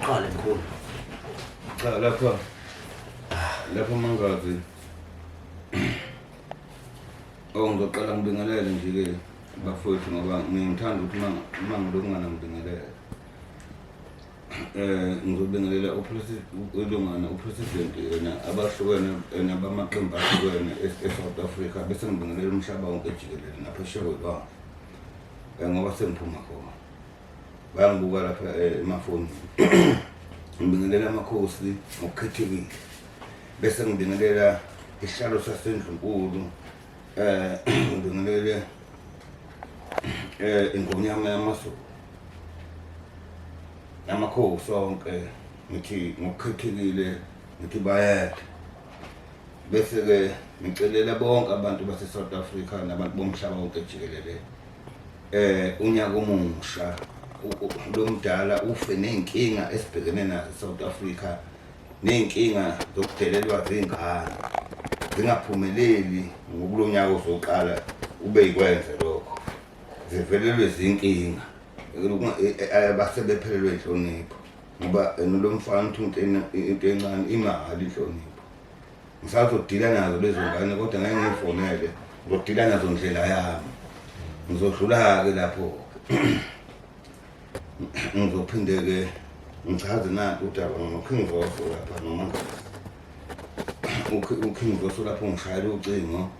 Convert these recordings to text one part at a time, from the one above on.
Uqale mkhulu. Cha, lapha mangazi. Oh, ngizoqala ngibingelele nje-ke bafowethu, ngoba ngithanda ukuthi uma ngilokungana ngibingelele. Ngizobingelela ilungana upresident yena abahlukene yena bamaqembu ahlukene e-South Africa, bese ngibingelela umhlaba wonke jikelele naphesheya kwelwandle, ngoba sengiphuma khona bayangibuka lapha emafonini. Ngibingelela amakhosi ngokukhethekile, bese ngibingelela isihlalo sasendlunkulu, ngibingelele ingonyama yamaZulu, amakhosi onke, ngithi ngokukhethekile ngithi bayede. Bese-ke ngicelela bonke abantu base-South Africa nabantu bomhlaba wonke jikelele unyaka omusha lo mdala ufe ney'nkinga esibhekene nazo e-South Africa, ney'nkinga zokudelelwa zingane zingaphumeleli ngokulo nyaka ozoqala ube yikwenze lokho, zivelelwe zinkinga basebephelelwe inhlonipho, ngoba lo mfana uthi into encane imali inhlonipho. Ngisazodila nazo lezo ngane, kodwa ngeke ngifonele, ngizodila nazo ndlela yami. Ngizodlula-ke lapho, ngizophinde-ke ngichaze nanti udaba ngoKing Zoso lapha noma uKing Zoso lapho ngishayela ucingo,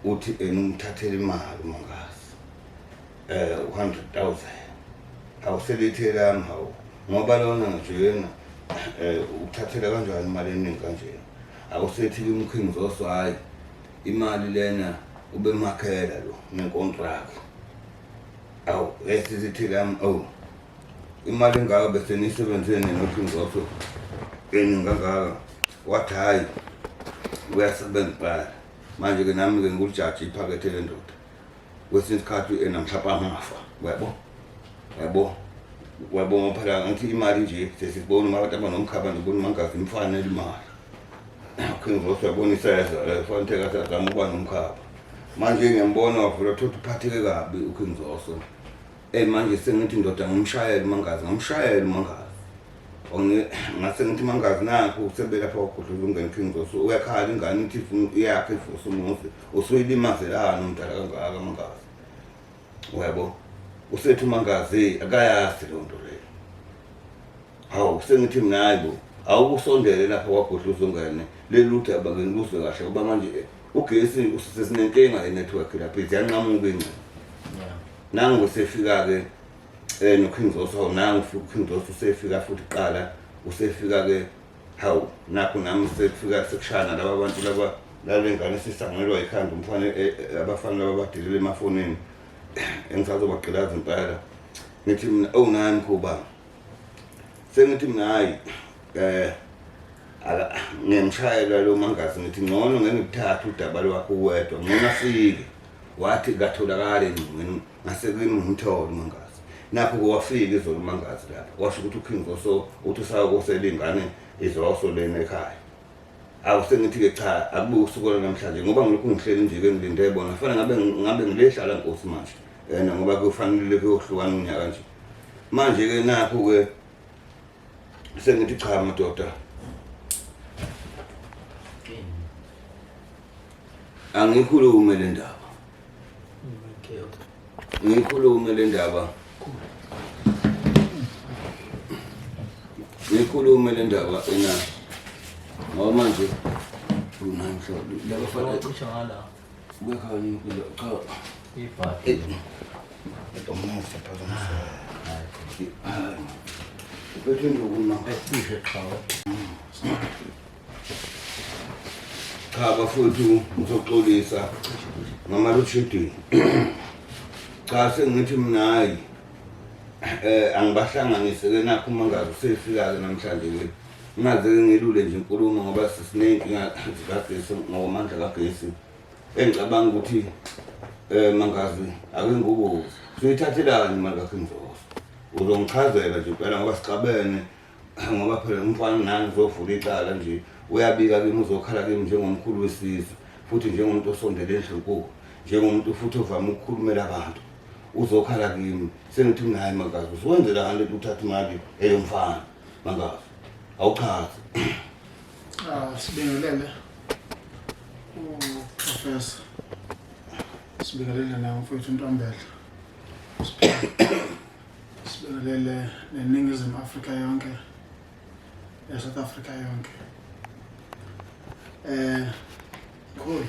uthi ena umthathela imali uMangazi 100,000. Awuselithe lami, hawu, ngoba lona njena ukuthathela kanjani imali eningi kanjena? Awusethi kimi uKing Zoso, hhayi, imali lena ubemakhela lo nenkontraki. Awu, esisithi lami, oh, imali engaka bese niyisebenzele noKing Zoso eningi kangaka? Wathi hhayi, uyasebenza impela. Manje-ke nami-ke ngikulijaji iphakethe lendoda, kwesinye isikhathi ena mhlawumbe angafa, uyabo, uyabo, uyabo, ngoba phela ngithi imali nje sesibona uma abantu abanomkhaba nje, ubona uMangazi imfanele imali. King Zoso uyabona iseza fanele kathi azame ukuba nomkhaba. Manje ngiyambona wavula thothi uphatheke kabi uKing Zoso. Manje sengithi ndoda ngimshayele uMangazi, ngamshayela uMangazi. Ngase ngithi Mangazi, nakho usebelapha wagudluza ungena King Zoso, uyakhala ingane ithi ifuna iyakhe ivusa umuzi, usuyilimazelani umdala kangaka Mangazi, uyabo? Usethi uMangazi akayazi leyo nto leyo. Hawu, sengithi mina hayi bo, awukusondele lapha kwagudluza ungene leli udaba ke ngiluzwe kahle, ngoba manje ugesi sesinenkinga ye-network lapha, ziyanqamuka ingcingo. Nangu sefika-ke noKing Zoso, nangu uKing Zoso usefika futhi kuqala usefika-ke. Hawu, nakho nami sekufika sekushana laba bantu laba lale ngane sisangelwa ikhanda umfana, abafana laba badelele emafonini engisazobagqilaza impela. Ngithi mina, oh, nani mkhuba, sengithi mina hayi, ngiyamshayela lo Mangazi, ngithi ngcono ngeke ngikuthathe udaba lwakho uwedwa, ngcono afike. Wathi katholakali engcingweni, ngase kimi ngimthole uMangazi. Nakho-ke wafika izolo uMangazi lapha, washo ukuthi uKing Zoso uthi usayokosela iy'ngane izoso lena ekhaya. Awu, sengithi-ke cha, akube usuku lwanamhlanje, ngoba ngilokhu ngihleli nje-ke ngilinde bona, kufanele ngabe ngilehlala nkosi manje yena, ngoba kuyofanele kuyohlukana unyaka nje. Manje-ke nakho-ke sengithi cha madoda, angikhulume le ndaba, ngikhulume le ndaba, ngikhulume le ndaba ena, ngoba manje unamhlobo laba fana Cishe ngala. Kuyakhanya impilo, cha. Ibhadi. Umusa phazamisa. Uphethe induku ma. Cishe qhawe. Cha bafowethu, ngizoxolisa ngama-load shedding. Cha, sengithi mina hayi, angibahlanganise ke, nakho uMangazi usefika-ke namhlanje ke. Ngingaze-ke ngilule nje inkulumo, ngoba sisiney'nkinga zikagesi, ngokwamandla kagesi. Engicabanga ukuthi Mangazi, ake ngikubuze, suyithathelani imali kaKing Zoso? Uzongichazela nje impela, ngoba sixabene, ngoba phela umfana nami uzovula icala nje, uyabika kimi, uzokhala kimi njengomkhulu wesizwe, futhi njengomuntu osondele endlunkulu, njengomuntu futhi ovame ukukhulumela abantu, uzokhala kimi. Sengithi mina hayi Mangazi, usuwenzelani lento uthatha imali eyomfana? Mangazi. Awuchaze. Ah, sibingelele uProfessor. Sibingelele nawe mfowethu Ntombela. Sibingelele neNingizimu Afrika yonke. NeSouth Africa yonke. Mkhulu.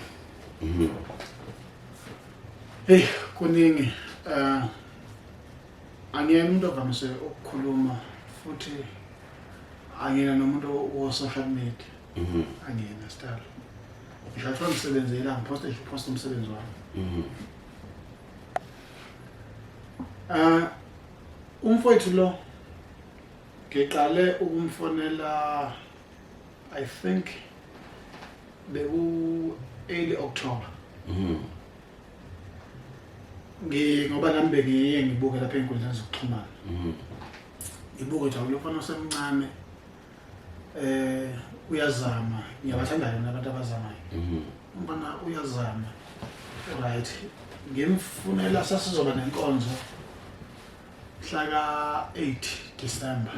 Hey, kuningi angiyena umuntu ovamise ukukhuluma futhi angiyena nomuntu wo-social media. Angiyena style. Ngisho kuthiwa umsebenzi yila ngiphoste nje uphoste umsebenzi wami. Umfowethu lo ngiqale ukumfonela, I think beku early October. Ngoba nami bengiye ngibuke lapha ey'nkundleni zokuxhumana. Ngibuke nje lo mfana osemncane uyazama, ngiyabathanda mina abantu abazamayo. Umfana uyazama. Right. Ngimfunela sasizoba nenkonzo mhla ka-8 December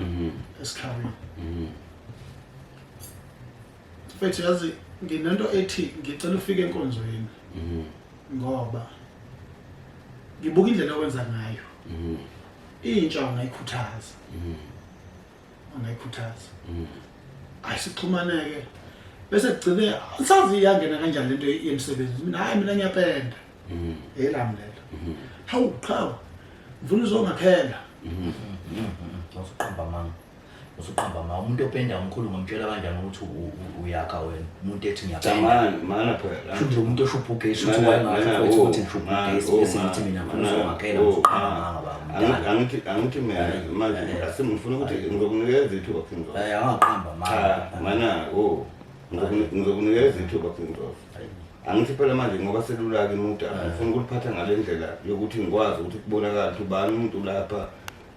esikhawini. Mfethu, yazi nginento ethi ngicela ufike enkonzweni ngoba ngibuka indlela owenza ngayo. Intsha ungayikhuthaza. Ungayikhuthaza. Ayisixhumaneke bese kugcine sazi iyangena kanjani lento yemsebenzi. Mina hayi, mina ngiyapenda. Elami lelo. Hawu qhawe. Ngifuna uzongakhela. Usuqamba amanga. Usuqamba amanga. Umuntu openda umkhulu ngamtshela kanjani ukuthi uyakha wena? Umuntu ethi ngiyapenda. Jamani, mana phela. Shuthi lo muntu oshubha ugesi uthi Mana, wayengasho mana, mfowethu oh, ukuthi ngishubha mana, ugesi oh, bese ngithi mina mana, ngifuna uzongakhela oh, usuqamba mana. amanga baba. Mdala. Angithi mina manje asimngifuna ukuthi ngizokunikeza ithuba King Zoso. Angaqamba Cha, amanga. mana, oh. Ngizokunikeza ithuba King Zoso. Angithi phela manje ngoba selula-ke umuntu, ngifuna ukuliphatha ngale ndlela yokuthi ngikwazi ukuthi kubonakale ukuthi ubani umuntu lapha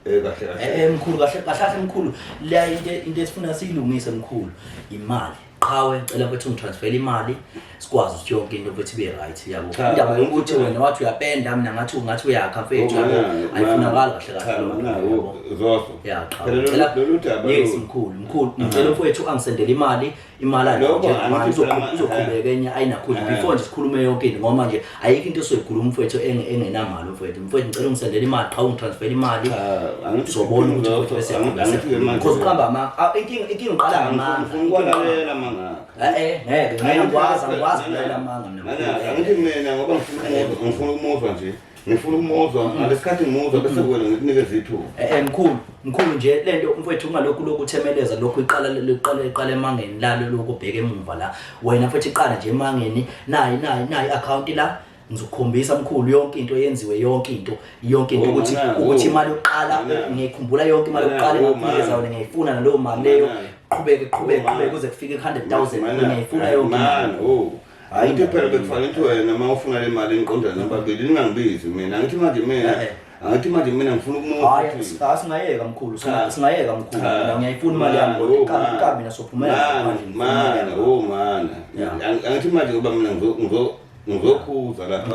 kahle kahle. Mkhulu, kahle kahle kahle mkhulu, la into esifuna siyilungise mkhulu imali. Qhawe, ngicela mfethu ungitransfere imali sikwazi ukuthi yonke into mfethu ibe right, yabo. Cha, Indaba yokuthi angifuni- wena wathi uyapenda, mina ngathi uyakha mfethu, Oh, yabo, mana, ayifunakali kahle cha, kahle loo nto, mana, yabo. oh, Zoso. Ya, qhawe. Phela lolu daba Yes, lolu. mkhulu, mkhulu, ngicela mfowethu angisendele imali, imali ayo Lokho nje, angithi manje phela ma- uzoqhubeka enye ayinakhulu before nje sikhulume yonke into, ngoba manje ayikho into esoyikhuluma mfowethu engenamali mfowethu. Mfowethu, ngicela ungisendele imali, qha ungitransfere imali. Cha, angithi Uzobona ukuthi Zoso, mfowethu bese angithi ke manje- because uqamba amanga. Ah, inkinga uqala ngamanga. Ngifuna ukwalalela mangaka. Ngeke, ngeke angikwazi ukulalela amanga mina. Mana, angithi mina ngoba ngifuna ukumuzwa nje. Ngifuna ukumuzwa ngalesikhathi ngimuzwa bese wena ngikunikeza ithuba. Mkhulu, mkhulu nje lento mfowethu ungalokhu lokhu uthemeleza lokhu iqala liqala iqala emangeni lalo lokhu ubheke emuva la. Wena mfowethu iqala nje emangeni, nayi nayi nayi account la. Ngizokukhombisa mkhulu yonke into yenziwe, yonke into, yonke into Oh, ukuthi mana, ukuthi oh. imali yokuqala Mana. ngiyikhumbula yonke imali Mana, yokuqala oh, engakunikeza mana. yona, ngiyayifuna naleyo mali leyo. Mana. Qhubeke, qhubeke, Oh, mana. qhubeke kuze kufike ku-100,000, Mana, ngiyayifuna yonke imali. mana, oh. Hayi, Angithi phela mana. bekufanele ukuthi wena uma ufuna le mali niqondane nababili ningangibizi mina. Angithi manje mina, angithi manje mina ngifuna ukumuzwa Hayi, ukuthi- singayeka mkhulu, Cha. singayeka mkhulu. Cha. Mina ngiyayifuna imali yami, Mana, kodwa oh, mana. ka mina sophumela Mana, ngaphandle, ngifuna imali mana, yami. oh, mana. Ya. Angithi manje ngoba mina ngizokhuza lapha.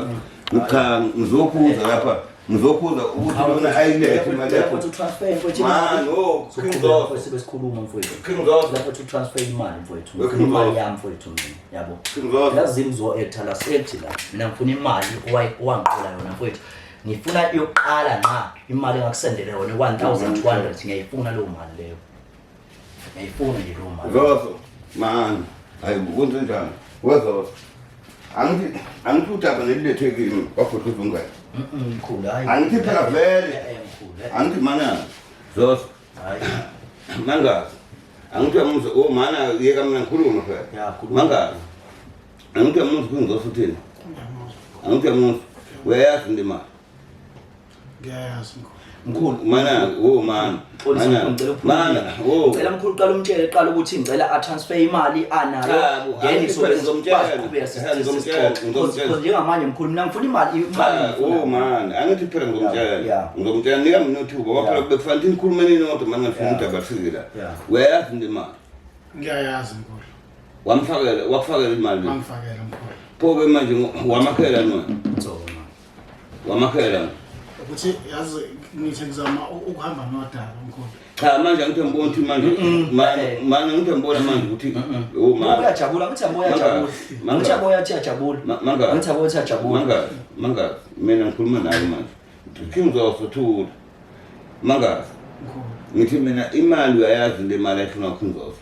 Cha, ngizokhuza lapha. Ngizokhuza ukuthi lona ayilethe imali yakho. Lapho transfer mfowethu Mana, imali. oh, King Soqhubeka Zoso. mfowethu sibe sikhuluma mfowethu. King Zoso. Lapho tu transfer imali mfowethu. We King Ngifuna imali Zoso. yami mfowethu mina, yabo. King Zoso. Yazi ngizo-acta la, si-act la. Mina ngifuna imali owangiqola yona mfowethu. Ngifuna yokuqala nqa imali engakusendele yona 1200, ngiyayifuna leyo mali leyo. Ngiyayifuna nje leyo mali. Zoso, man, hayi kwenze njani? Wezoso. Angithi udaba nelilethe kimi kwabhuduza ungane. Mkhulu, hayi. Angithi phela vele. Mkhulu. Angithi mana Zoso, Hayi. mangazi. Angithi uyamuzwa, oh mana yeka mina ngikhulume phela. Ya, khuluma. Mangazi. Angithi uyamuzwa King Zoso uthini? Ngiyamuzwa. Angithi uyamuzwa. Uyayazi into imali. Ngiyayazi mkhulu. Mkhulu. Mana, oh mana. Xolisa Mana, mkhulu, ngicela uphume. mana, oh. Ngicela mkhulu qala umtshele qala ukuthi ngicela a transfer imali anayo. Cha, bo, Then angithi sobe phela ngizomtshela. siqhubeka Ngizomtshela, sixoxe. ngizomtshela. Because njengamanje mkhulu mina ngifuna imali imali Cha, ngifuna. oh mana, angithi phela ngizomtshela. Yeah. Ngizomtshela nika mina ithuba ngoba phela bekufanele ukuthi nikhulume ninodwa manje ngifuna Yeah. udaba lufike la. Yeah. Uyayazi into imali. Ngiyayazi mkhulu. Wamfakela, wakufakela imali. Wangifakela mkhulu. Pho ke manje wamakhela nona. So, man. Wamakhela. Ukuthi yazi Ngithi ngizama ukuhamba nodaba mkhulu. Cha, manje angithi ngibona ukuthi manje manje ngithi ngibona manje ukuthi oh ma Uyajabula, ngithi yabo uyajabula. Ngithi yabo uyajabula. Manga. Ngithi yabo uyajabula. Manga, manga, mina ngikhuluma nawe manje. King Zoso thula. Manga. Mkhulu. Ngithi mina imali uyayazi le mali ayifuna King Zoso.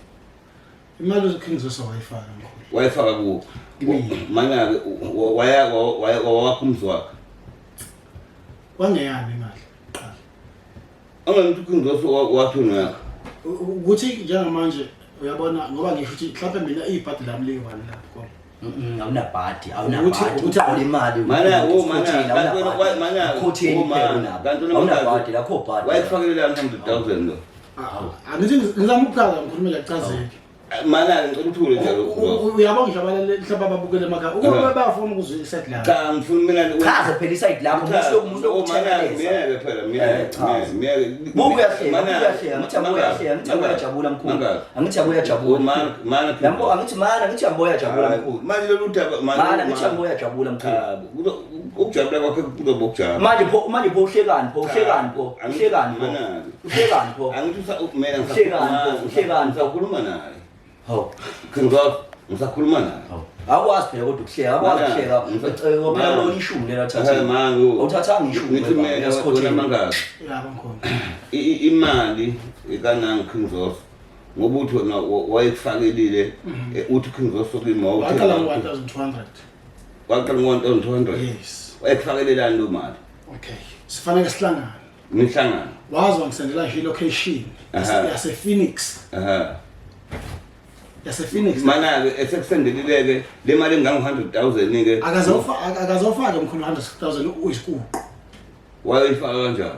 Imali uKing Zoso wayifaka mkhulu. Wayifaka kuwo. Kimi. Mana-ke waya wawakha umzi wakhe. Wangeyami imali qala. Angathi uKing Zoso wathi unakho. Ukuthi njengamanje uyabona ngoba ngisho ukuthi mhlawumbe mina ibhadi lami liyi-one lapho khona. Awunabhadi, awunabhadi. Uqola imali. Mana, oh mana, kanti wena mana, Ukhotheni oh phela mana, unabo. kanti wena Awunabhadi lakho bhadi. Wayekufakelela 100,000 lo. Angithi ngizama ukuchaza ngikhulumela kuchazeke. Mana ngicela uthule njalo. Uyabona nje abalele mhlawumbe ababukele emakhaya ukuba bayafuna ukuzwa iside lami. Cha, ngifuna mina Chaza phela iside lakho, musuku musuku Oh mana, uthemeleza. miyeke phela, miyeke, Chaza. miyeke. Buku uyahleka, buku uyahleka, ngithi yabo uyahleka, ngithi yabo uyajabula mkhulu. Angithi yabo uyajabula. Mana, mana. Yabo angithi mana, ngithi yabo uyajabula mkhulu. Manje lolu daba Mana ngithi yabo uyajabula mkhulu. Cha, ukujabula kwakhe kuzoba ukujabula. Manje pho uhlekani pho, uhlekani pho, uhlekani pho. Mana. Uhlekani pho. Angithi mina Uhlekani pho, uhlekani pho. ngisakhuluma naye. Hawu. King Zoso ngisakhuluma naye. Hawu. Awukwazi phela kodwa ukuhleka, awukwazi Mana, ukuhleka. Phela lona ishumi lela thatha. Mangu. Awuthathanga ishumi. Ngithi mina wena mangazi. Yabo mkhulu. Imali ekanangi King Zoso ngoba uthi wena wayekufakelile uthi King Zoso kimi Waqala ngo-1200. Waqala ngo-1200. Yes. Wayekufakelelani lo mali? Okay. Sifanele sihlangane. Nihlangana. Wazi wangisendela nje ilocation yase Phoenix. Yase Phoenix. Mana-ke esekusendelile-ke le mali engango-100,000 ke. Akazofaka mkhulu 100,000 uyisikuqu. Wayifaka kanjani?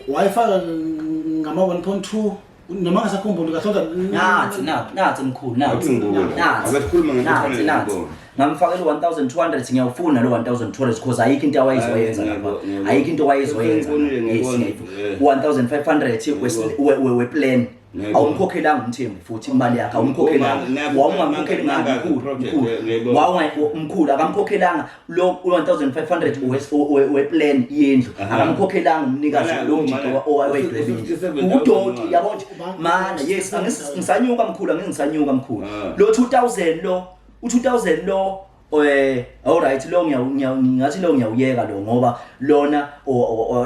Wayifaka ngama 1.2 noma ngasakhumbuli kahle kodwa Nathi nathi nathi mkhulu nathi. Athi ngibuke. Nathi. Ake sikhulume ngento Nathi efanele nathi. ngibone. Ngamfakela 1200 ngiyawufuna lo 1200 because ayikho into awayezoyenza Hayi, lapha. ngiyabona. Ayikho into awayezoyenza. Ngiyibonile, Yes, ngiyibona. ngiyayifuna. 1500 we plan. Ngiyayibona. Awumkhokhelanga umthembu futhi imali yakhe awumkhokhelanga. Oh, ma- Wawungamkhokheli ngani Mangazi mkhulu? project, Mkhulu. ngiyayibona. Mkhulu akamkhokhelanga lo 1500 we plan yendlu. Akamkhokhelanga umnikazi Mana, lo mjito mana, owayedwebile. u-67,000 Udoti mali. yabo nje. Mana yes ngisanyuka mkhulu angisanyuka mkhulu. Lo 2000 lo u2000 lo all right lo ngingathi lo ngiyawuyeka lo ngoba lona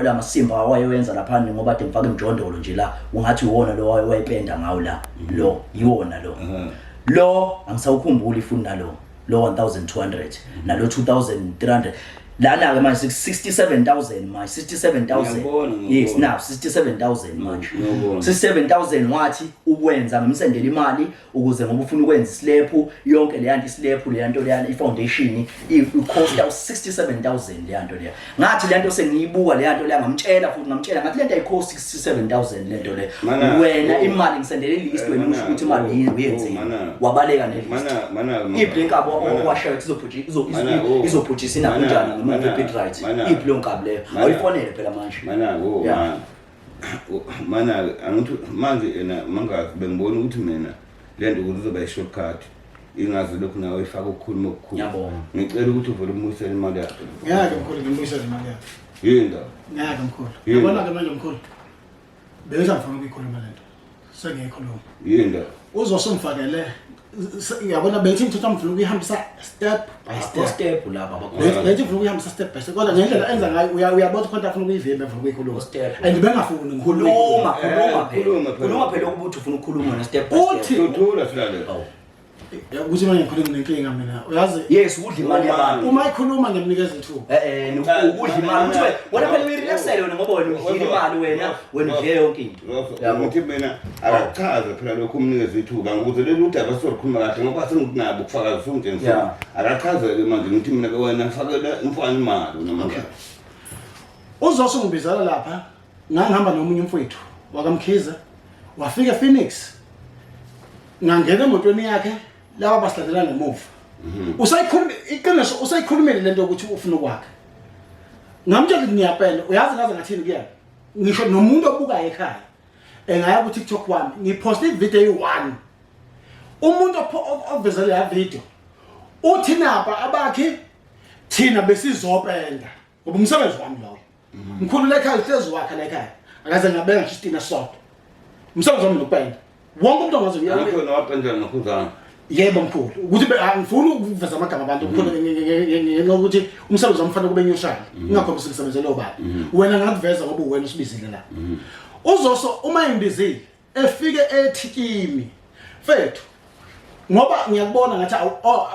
lamasimba awayewenza lapha ngoba ade ngifaka imjondolo nje la ungathi iwona lo wayependa ngawo la lo iwona lo lo angisawukhumbuli futhi nalo lo 1200 nalo 2300 lana ke manje 67000 manje 67000 Ngiyabona, yes ngiyabona. now 67000 manje Ngiyabona. 67000 wathi ukwenza ngimsendela imali ukuze ngoba ufuna ukwenza islab yonke le yanto islab le yanto le ifoundation i-cost yawo 67000 le yanto leya ngathi le yanto sengiyibuka le yanto leya ngamtshela futhi ngamtshela ngathi le nto ayicost 67000 le nto le Mana, wena oh. imali ngisendele ilist wena Mana, usho ukuthi imali oh, uyenzeni oh, mana. wabaleka nelist Mana, mana, iphi le nkabi mana. owashayo ukuthi Mana, oh. izobhujisa inakho Mana, njani ngemuva mana, e-bit right mana. iphi leyo nkabi leyo Mana. awuyifonele phela manje Mana oh Yeah. mana. Mana angithi manje yena mangazi bengibona ukuthi mina le nto ukuthi izoba i-shortcut ingazi lokhu nawe ifaka ukukhuluma okukhulu. Ngiyabonga. Ngicela ukuthi uvele umuyisele imali yakhe. Ngeke mkhulu ngimbuyisele imali yakhe. Yini ndaba? Ngeke mkhulu. Yini? Yabona ke manje mkhulu. Bengithi angifuna ukuyikhuluma lento. Sengiyikhuluma. Yini ndaba? Uzosumfakele yabona bengithi ngithatha ngifuna ukuyihambisa step by step. step laba abakho Bengithi ngifuna ukuyihambisa step by step kodwa ngendlela enza ngayo uyabona ukuthi khona afuna ukuyivimba afuna ukuyikhuluma. Step. And bengafuni ngikhuluma. khuluma khuluma phela Khuluma phela. khuluma phela ukuthi ufuna ukukhuluma na step by Uthi- step Thula silale. Awu. Ukuthi manje ngikhuluma nginenkinga mina. Uyazi Yes, ukudla imali yabantu. uma ikhuluma ngiyamnikeza ithuba. Ukudla imali ukuthi wena phela uyirelaxele wena ngoba wena udlile imali wena wena udle yonke into. Yabo. Ngithi mina akachaze phela lokhu umnikeze ithuba ukuze lolu daba sizolikhuluma kahle ngoba senginabo ubufakazi sungitshengisile. Yeah. Akachazeke manje ngithi mina ke wena fakela umfana imali wena manje. Uzosungibizela lapha ngangihamba nomunye umfowethu wakamkhize wafika ePhoenix ngangena emotweni yakhe laba basilandela ngemuva usayikhuluma iqiniso usayikhulumile lento yokuthi ufuna ukwakha ngamtshela ukuthi ngiyapela uyazi ngaze ngathini kuyena ngisho nomuntu obukayo ekhaya engaya ku TikTok wami ngiposte ivideo eyi-1 umuntu oveze leya video uthi napa abakhi thina besizopenda ngoba umsebenzi wami lowo. Mkhulu la ekhaya uhlezi wakhe la ekhaya. Akaze ngabeka ngisho isitina sodwa. Umsebenzi wami nokupenda. Wonke umuntu ongazi Ngakho nawapenda nokhuzana. Yebo mkhulu, ukuthi angifuni ukuveza amagama abantu mkhulu ngenxa yokuthi umsebenzi wami kufanele kube neutral. Ngingakhombisi ngisebenzele obani. Wena ngakuveza ngoba uwena usibizile la. Uzoso uma engibizile efike ethi kimi mfethu ngoba ngiyakubona ngathi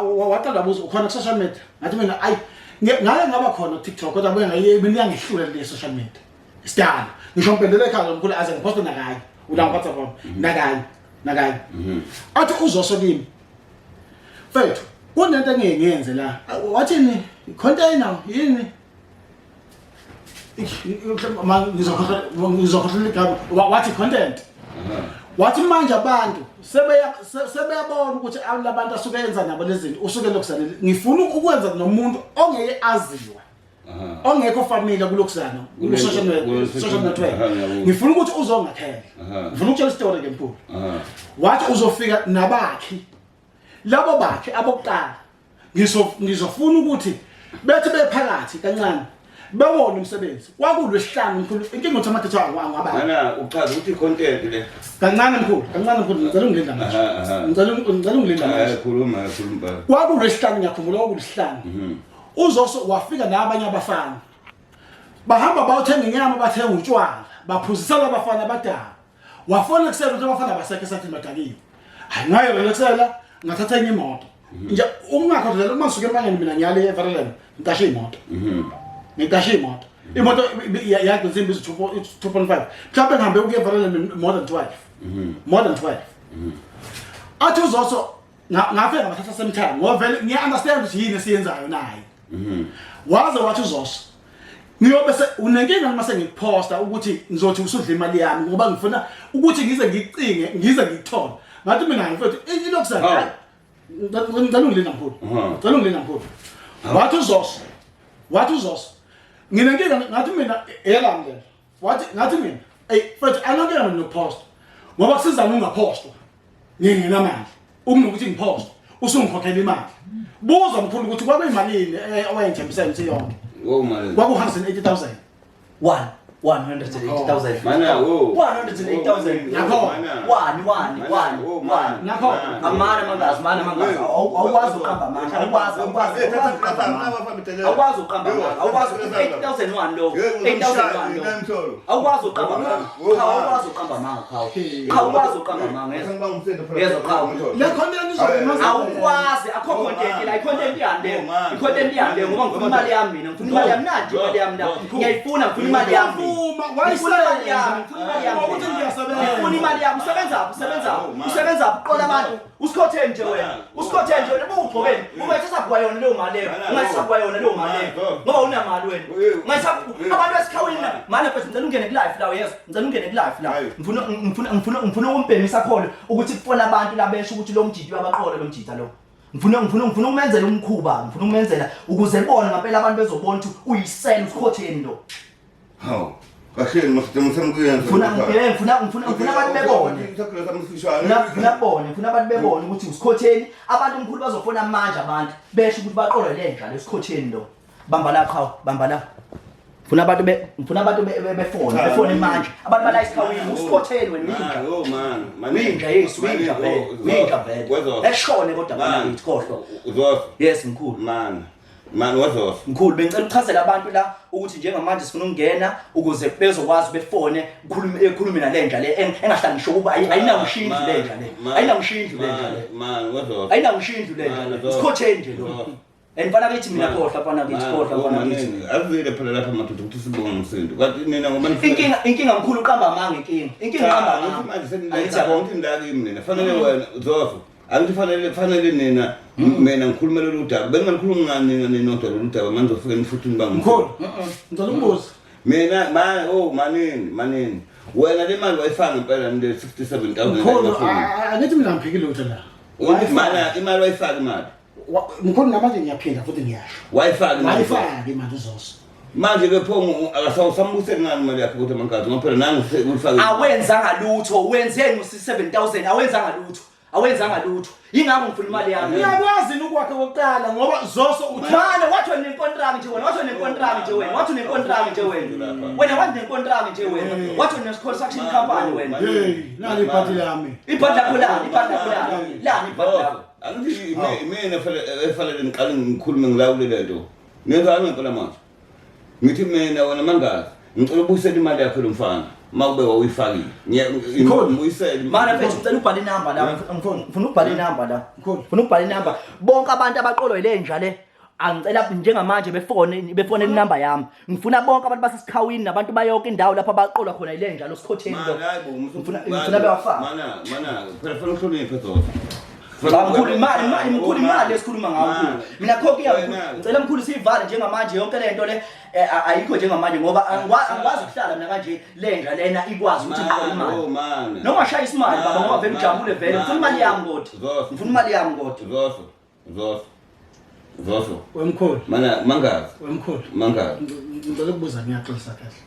waqala wabuza ukhona ku social media ngathi mina ayi ngake ngaba khona ku TikTok kodwa buye ngaye mina iyangihlula le social media sidala ngisho ngipendele ekhaya mkhulu aze ngiphoste nakanye ula ngiphatha khona nakanye nakanye athi uzoso kimi mfethu kunento engeke ngiyenze la wathini container yini ngizokhohlwa igama wathi content wathi manje abantu sebeya sebeyabona ukuthi labantu asuke yenza nabo lezi zinto usuke lokusana ngifuna ukwenza nomuntu ongeke aziwe ongekho familiar kulokusana ku social network social network ngifuna ukuthi uzongakhela ngifuna ukutshela story ke mkhulu wathi uzofika nabakhi labo bakhe abokuqala ngizofuna ukuthi bethi bephakathi kancane bewona umsebenzi kwakulwesihlanu mkhulu inkinga ukuthi amadetho angwabani Mana uchaza ukuthi content le. Kancane mkhulu, kancane mkhulu, ngicela ungilinda manje. Aha, aha. Ngicela ungilinda manje. Hayi khuluma khuluma baba. Kwakulwesihlanu ngiyakhumbula kwakulwesihlanu. Uzoso wafika nabanye abafana. Bahamba bayothenga inyama bathenga utshwala, baphuzisela abafana abadala. Wafona kusela ukuthi abafana basekho esathini badakiwe. Hayi ngayo relaxela ngathatha enye imoto. Nje ungakhohlwa uma ngisuke empangeni mina ngiyale eVerelen ngiqashe imoto. Ngiqashe imoto. Imoto yagcina imbiza 2.5. Mhlawumbe ngihambe ukuya eVerelen more than 12. More than 12. Athi uzoso ngafika ngabathatha semthanga ngoba vele ngiya understand ukuthi yini esiyenzayo naye. Waze wathi uzoso ngiyobe se unenkinga noma sengikuposta ukuthi ngizothi usudla imali yami ngoba ngifuna ukuthi ngize ngicinge ngize ngikuthole. Ngathi mina mfethu ilokhu Hawu. Ngicela ungilinda mkhulu. Ngicela ungilinda mkhulu. Wathi uzoso. Wathi uzoso. Nginenkinga ngathi mina eyelami lento. Wathi ngathi mina ey mfethu anonkinga mina nokuposta. Ngoba kusizana ungapostwa. Ngingenamali. Ukunokuthi ngipostwe usungikhokhela imali. Buza mkhulu ukuthi kwakuyimalini owayengithembisa ukuthi yonke. Wo mali. Kwaku 180,000. One. 180,000. Mana wo. 180,000. Nakho. One, one, one, one. Nakho. Amana mangazi, mana mangazi. Awukwazi uqamba amanga. Awukwazi, awukwazi, awukwazi uqamba amanga. Awukwazi uqamba amanga. Awukwazi 8001 lo. 8001 lo. Awukwazi uqamba amanga. Cha, awukwazi uqamba amanga, cha. Cha, awukwazi uqamba amanga. Yezwa. Yezwa, cha. Le content izokumaza. Awukwazi, akho content la, i-content yani leyo. I-content yani leyo ngoba ngifuna imali yami mina, ngifuna imali yami nanti imali yami la. Ngiyayifuna, ngifuna imali yami. Ngiyavuma, Ngifuna imali yami, ngifuna imali yami. Ukuthi ngiyasebenza. Ngifuna imali yami, usebenzaphi, usebenzaphi, usebenzaphi, uqola abantu. Usikhotheni nje wena, usikhotheni nje wena, buwugqokeni. Ungayithatha kwayona leyo mali leyo, ungayithatha kwayona leyo mali leyo. Ngoba unamali wena. Ungayithatha abantu esikhawini la. Manje mfethu ngicela ungene ku live la uyezwa. Ngicela ungene ku live la. Ngifuna ngifuna ngifuna ngifuna ukumbhemisa khona ukuthi kufona abantu la besho ukuthi lo mjidi uyabaqola lo mjida lo. Ngifuna ngifuna ngifuna ukumenzela umkhuba, ngifuna ukumenzela ukuze bona ngempela abantu bezobona ukuthi uyisela usikhotheni lo. Hawu. Kahleni masithi ngisemkuyenza. Ngifuna ngifuna ngifuna ngifuna abantu bebone. Ngifuna bone, ngifuna abantu bebone ukuthi usikhotheni, abantu mkhulu bazofona manje abantu besho ukuthi baqolwe lenja lesikhotheni lo. Bamba la qhawe, bamba la. Ngifuna abantu be ngifuna abantu befone, befone manje. Abantu bala isikhawini, usikhotheni wena uyinja. Oh man, man. Uyinja yes, uyinja vele, uyinja vele. Eshone kodwa bana ngithi khohlwa. Uzofa. Yes mkhulu. Man. Man wazofa. Mkhulu bengicela ukuchazela abantu la ukuthi njengamanje sifuna ukungena ukuze bezokwazi befone khulume ekhulume nalenja le engahlali ngisho ukuba ayinakusho indlu lenja le. Ayinakusho indlu lenja le. Man wazofa. Ayinakusho indlu lenja le. Sikhotheni nje lo. And mfana kithi mina khohlwa mfana kithi khohlwa mfana kithi. Azile phela lapha madoda ukuthi sibonge umsindo. Kanti nina ngoba nifuna Inkinga inkinga mkhulu uqamba amanga inkinga. Inkinga uqamba Angithi amanga. manje seniletha konke indaba kimi nina. Fanele wena uzofa. Angithi fanele fanele nina mina ngikhulumela lolu daba. Bengingakhulumi ngani nina ninodwa lolu daba manje uzofike nifuthi nibanga. Mkhulu. Ngicela ukubuza. Mina man oh manini manini. Wena le mali wayifaka ngempela le 67000. Mkhulu angithi mina ngiphikile lutho la. Uthi mana imali wayifaka imali. Mkhulu namanje ngiyaphinda futhi ngiyasho. Wayifaka imali. Wayifaka imali uzoso. Manje ke pho akasawusambuseli ngani imali yakhe kodwa mankazi ngoba phela nangu uyifake. Awenzanga lutho, wenzeni u 7000 awenzanga lutho. Awenzanga lutho. Yingakho ngifuna imali yami. Uyakwazi yini ukwakhe kokuqala ngoba Zoso uthi Mane wathi wena unenkontraki nje wena, wathi unenkontraki nje wena, wathi unenkontraki nje wena. Wena wathi unenkontraki nje wena. Wathi une construction company wena. Hey, nali ibhadi lami. Ibhadi lakho lani, ibhadi lakho lani. Lani ibhadi lakho. Angithi imina efanele ngiqale ngikhulume ngilawule le nto. Nenzani ngempela manje? Ngithi mina wena mangazi, ngicela ubuyisele imali yakho lo mfana. Uma kube wawuyifakile. Ngiyabuyisele. Mana mfethu ngicela ubhale inamba la. Ngifuna ukubhala inamba la. Ngifuna ukubhala inamba. Bonke abantu abaqolwa ile nja le angicela njengamanje befone inamba yami. Ngifuna bonke abantu basesikhawini nabantu bayonke indawo lapho abaqolwa khona ile nja lo sikhotheni lo. Ngifuna bewafake. Mana mana phela fanele uhloniphe Zoso. Cha mkhulu imali imali mkhulu imali esikhuluma ngayo mkhulu. Mina khokhi ya mkhulu. Ngicela mkhulu siyivale njengamanje yonke le nto le ayikho njengamanje ngoba angikwazi ukuhlala mina kanje lenja lena ikwazi ukuthi ngiqole imali. Noma shaya isimali baba ngoba vele ujabule vele ngifuna imali yami kodwa. Ngifuna imali yami kodwa. Zoso. Zoso. Zoso. Wemkhulu. Mana mangazi. Wemkhulu. Mangazi. Ngicela ukubuza ngiyaxolisa kahle.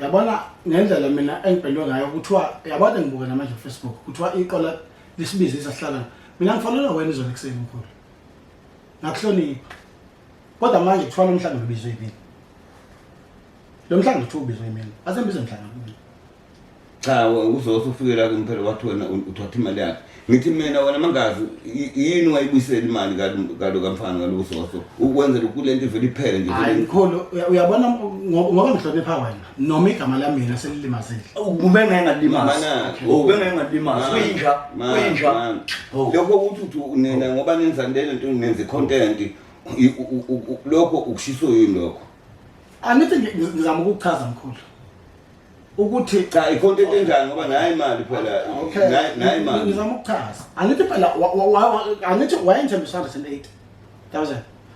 Yabona ngendlela mina engibhelwe ngayo kuthiwa yabona ngibuka namanje ku Facebook kuthiwa iqola lisibize sahlala. Mina ngifonela wena izolo ekuseni mkhulu. Ngakuhlonipha. Kodwa manje kuthiwa lo mhlangano ubizwe yimina. Lo mhlangano kuthiwa ubizwe yimina. Asembize mhlangano mina. Cha uzoso ufike la kimi phela wathi wena uthatha imali yakhe. Ngithi mina wena mangazi yini wayibuyisela imali kalo kamfana kalo uzoso ukwenzela kulento ivele iphele nje. Hayi mkhulu uyabona ngoba ngihlonipha wena noma igama lami mina selilimazile. Ube ngeke ngalimazi. Ube ngeke ngalimazi. Uyinja, uyinja. Lokho ukuthi uthi nina ngoba nenza lento nenza content lokho ukushiswa yini lokho? Angithi ngizama ukukuchaza mkhulu. Ukuthi cha i-content enjani ngoba nayi imali phela nayi imali. Ngizama ukuchaza. Angithi phela angithi wayengithembisa 108,000.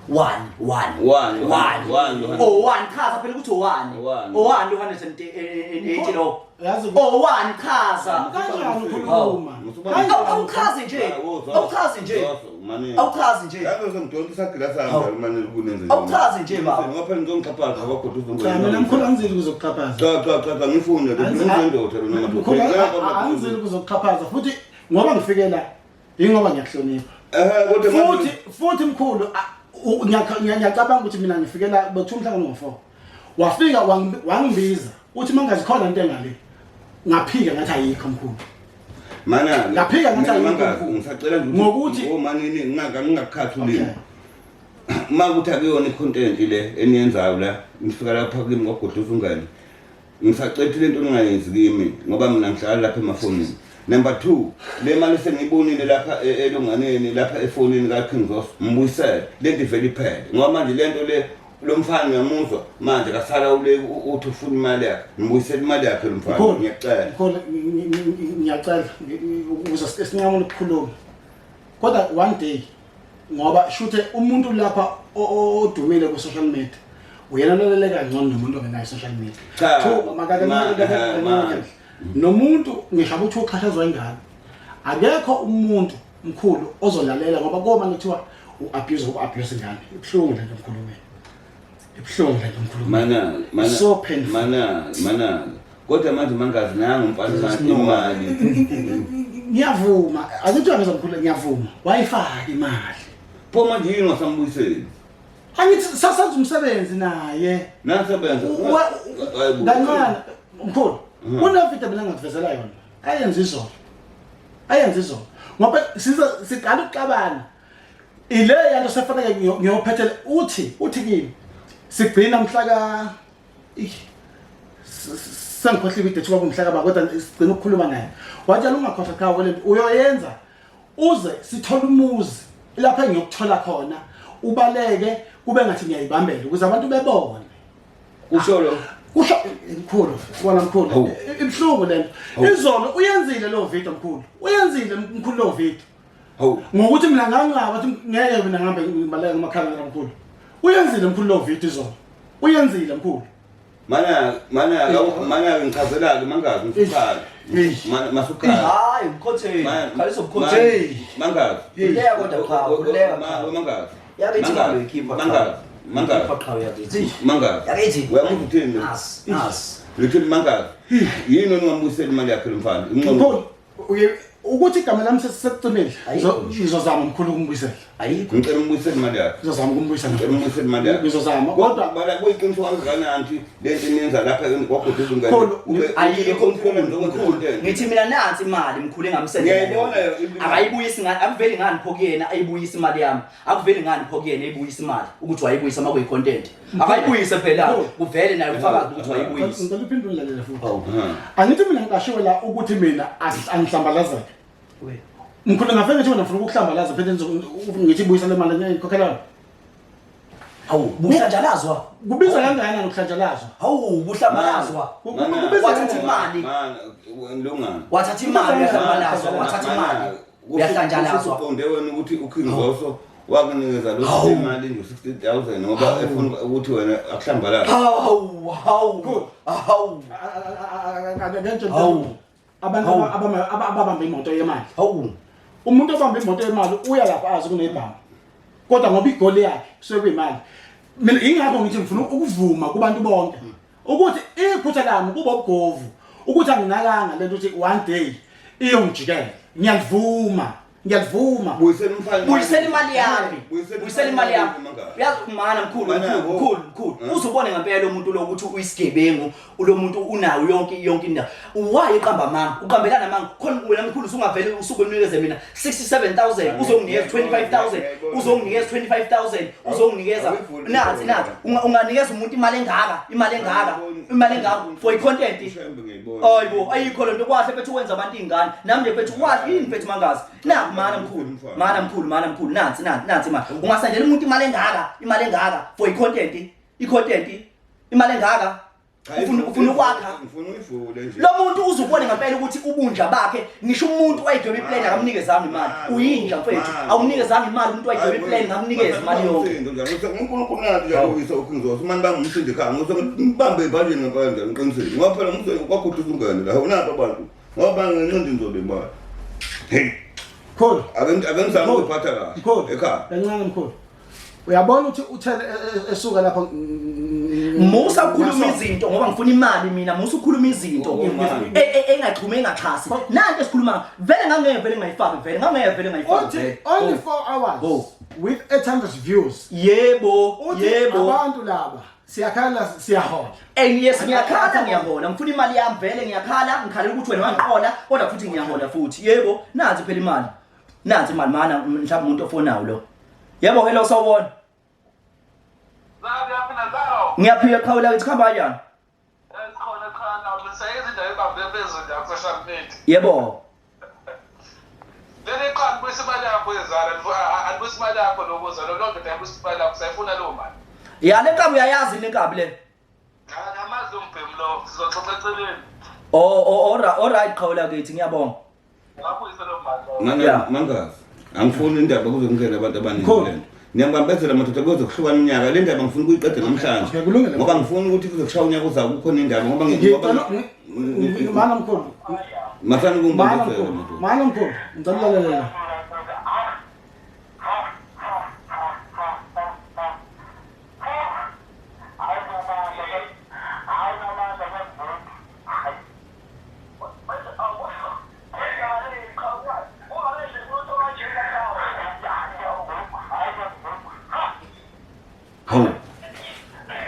1 1 1 1 1 Oh 1 chaza phela ukuthi 1 1 180 lo. Yazi Oh 1 chaza. Kanjani ukhuluma? Awuchazi nje. Awuchazi nje. Awuchazi nje. Yazi ngidonsa isagila sami manje kunenze. Awuchazi nje baba. Ngoba phela ngizongixhaphaza ngoba uzongena. Cha mina mkhulu angizili kuzokuxhaphaza. Cha cha cha ngifuna lo ngizendoda lo noma. Mkhulu angizili kuzokuxhaphaza futhi ngoba ngifikela ingoba ngiyakuhlonipha. Eh kodwa futhi mkhulu ngiyacabanga ukuthi mina ngifikela bekuthiwa umhlangano ngo-4. Wafika wangibiza uthi mangazi khona into engale. Ngaphika ngathi ayikho mkhulu. Mana ngaphika ngathi ayikho. Ngisacela nje ngokuthi omanini ngingakhathi ulimi. Uma kuthi akuyona i-content le eniyenzayo la ngifika lapha kimi ngogoduza ungane. Ngisacela lento ningayenzi kimi ngoba mina ngihlala lapha emafonini. Number 2 le mali sengiyibonile lapha elunganeni lapha efonini ka King Zoso mbuyisele lento ivele iphele ngoba manje lento le lo mfana ngiyamuzwa manje kasala ule uthi ufuna imali yakhe ngibuyisele imali yakhe lo mfana ngiyacela. Mkhulu ngiyacela ukuze sinqamule ukukhuluma. Kodwa one day ngoba shuthe umuntu lapha odumile ku social media uyena olaleleka ngcono nomuntu ongenayo social media. Nomuntu ngisho ukuthi uxhashazwa ingane akekho umuntu mkhulu ozolalela ngoba koma kuthiwa u-abuse u-abuse ingane ibuhlungu lento mkhulumeni ibuhlungu lento mkhulumeni mana so painful mana kodwa manje mangazi nangu mfana imali ngiyavuma akuthi uyangizwa mkhulu ngiyavuma wayifaka imali pho manje yini wasambuyiseli angithi sasenza umsebenzi naye nasebenza kancane mkhulu kunevideo mina engakuvezela yona ayenza izolo ayenza izolo ngoba siqala ukuxabana ile yanto sefanele ngiyophethela uthi kimi sigcina mhla ka sengikhohliwe idate kwakumhla ka kodwa sigcina ukukhuluma naye wathi ungakhohlwa cha kwele uyoyenza uze sithole umuzi lapha engiyokuthola khona ubaleke kube ngathi ngiyayibambela ukuze abantu bebone kusho lo kusho mkhulu wona mkhulu ibuhlungu lento izolo uyenzile lo video mkhulu uyenzile mkhulu lo video ngokuthi mina ngangaba ukuthi ngeke mina ngihambe ngibaleke ngamakhamera mkhulu uyenzile mkhulu lo video izolo uyenzile mkhulu mana ngichazela-ke mangazi ngisukhala masukhala hayi mkhotheni khaliso mkhotheni mangazi kuleka kodwa cha kuleka mangazi yakithi ngikhipha mangazi mangazi mangazi yakithi uyamuzwa uthini as ngithi mangazi yini oningambuyisela imali yakhe lo mfana mkhulu Ukuthi igama lami sesekucimile. Ayikho nje. Ngizozama mkhulu ukumbuyisela. Ayikho. Ngicela umbuyisele imali yakhe. Ngizozama ukumbuyisela. Ngicela umbuyisele imali yakhe. Ngizozama kodwa Bala kuyiqiniso kangakanani nti lento eniyenza lapha kwaGuduza ingane. Mkhulu, Ayikho mkhulu, mkhulu. Ngithi mina nansi imali mkhulu engamsendela. Ngiyayibona yona. yo- Akayibuyisi ngani, akuveli ngani pho kuyena ayibuyise imali yami. Akuveli ngani pho kuyena ayibuyise imali ukuthi wayibuyisa uma kuyi content. Akayibuyise phela Mkhulu. kuvele naye ubufakazi ukuthi wayibuyisa. Ngicela uphinde ungilalele futhi. Hawu. Angithi mina ngiqashiwe la ukuthi mina angihlambalazeke. We. Mkhulu ngafike ngithi wena ngifuna ukukuhlambalaza phela ngithi buyisa le mali engikhokhela yona. Hawu, buhlanjalazwa. Kubiza kangakanani ukuhlanjalazwa? Hawu, buhlambalazwa. Kubiza Wathatha imali. Lungana. Wathatha imali uyahlambalazwa, wathatha imali. Uyahlanjalazwa. Uqonde wena ukuthi uKing Zoso wakunikeza lo Hawu. imali nje 60000 ngoba efuna ukuthi wena akuhlambalaze. Hawu, hawu. Hawu. Hawu. Abantu Hawu. ababamba imoto yemali. Hawu. Umuntu obamba imoto yemali uya lapha azi kunebhamu. Kodwa ngoba igoli yakhe kusuke kuyimali. Mina ingakho ngithi ngifuna ukuvuma kubantu bonke ukuthi iphutha lami kuba ubugovu ukuthi anginakanga lento ukuthi one day iyongijikela. Ngiyalivuma. Ngiyalivuma. Buyisela umfana. Buyisela imali yami. Buyisela Buyisela imali yami. Mangaka. Uyazi mana mkhulu, Mana, mkhulu, wo. mkhulu, mkhulu. Uzubone ngempela umuntu lo ukuthi uyisigebengu, lo muntu unawo yonke yonke indawo. Why uqamba amanga? Uqambelana amanga. Khona wena mkhulu usungavele usuke unikeze mina 67000, uzonginikeza 25000, uzonginikeza 25000, uzonginikeza Awuyivuli nathi nathi. Unganikeza umuntu imali engaka, imali engaka, imali engaka for i-content. Mhlawumbe ngiyayibona. Hayibo, ayikho lento kwahle mfethu wenza abantu ingane. Nami nje mfethu kwahle yini mfethu mangazi. Naku mana mkhulu, mana mkhulu, mana mkhulu, nansi nansi nansi imali. Ungasendela umuntu imali engaka, imali engaka for i-content, i-content, imali engaka. Cha, Ufuna ukwakha. Ngifuna uyivule nje. Lo muntu uzubone ngempela ukuthi ubunja bakhe ngisho umuntu wayidweba iplane akamnikezanga imali. Uyinja mfethu, awumnikezanga imali umuntu wayidweba iplane ngamnikeza imali yonke. uNkulunkulu nathi nje uyisa uKing Zoso manje bangumsindi ekhaya ngose ngibambe ebhanjeni ngempela nje ngiqinisile ngoba phela umsindi kwaguduza ungene la unapha abantu ngoba bangenqindi ngizobe imali. Hey, Mkhulu. ake ngizame ukuyiphatha kahle Mkhulu. ekhaya. Kancane mkhulu. Uyabona ukuthi uthele esuka lapha Musa ukukhuluma izinto ngoba ngifuna imali mina musa ukukhuluma izinto Oh, man. Engaxhume engaxhasi nanto esikhuluma vele ngangeke vele ngayifaki vele ngangeke vele ngayifaki Uthi vele. only Oh. 4 hours Oh. with 800 views. Yebo, Uthi yebo. abantu laba siyakhala siyahola. And yes ngiyakhala ngiyahola ngifuna imali yami vele ngiyakhala ngikhalela ukuthi wena wangiqola kodwa futhi ngiyahola futhi yebo nansi phela imali nansi imali mana mhlawumbe umuntu ofonayo lo yebo hello sawubona ngiyaphila qhawula kithi kuhamba kanjani yebo Leli qha ngibuyisa imali yakho yezala alibuyisa imali yakho lokuzala loo ndoda ayibuyisa imali yakho sayifuna leyo mali. Ya le nkabi uyayazi le nkabi le. Ngamazi umbhemu lo sizoxoxa eceleni. Oh oh all right qhawula kithi ngiyabonga. Ngabuyisa leyo mali. Mana Yeah. mangazi. Angifuni indaba kuze kungene abantu abaningi Cool. lento. Niyangibambezela madoda kuze kuhlukane unyaka le ndaba ngifuna ukuyiqeda namhlanje. Okay, kulungile. Ngoba ngifuna ukuthi kuze kushaya unyaka ozayo kukhona indaba ngoba Ngicela mana mkhulu. Masani Mana kungibambezela mkhulu. madoda. Mana mkhulu. Ngicela ulalela. Hawu.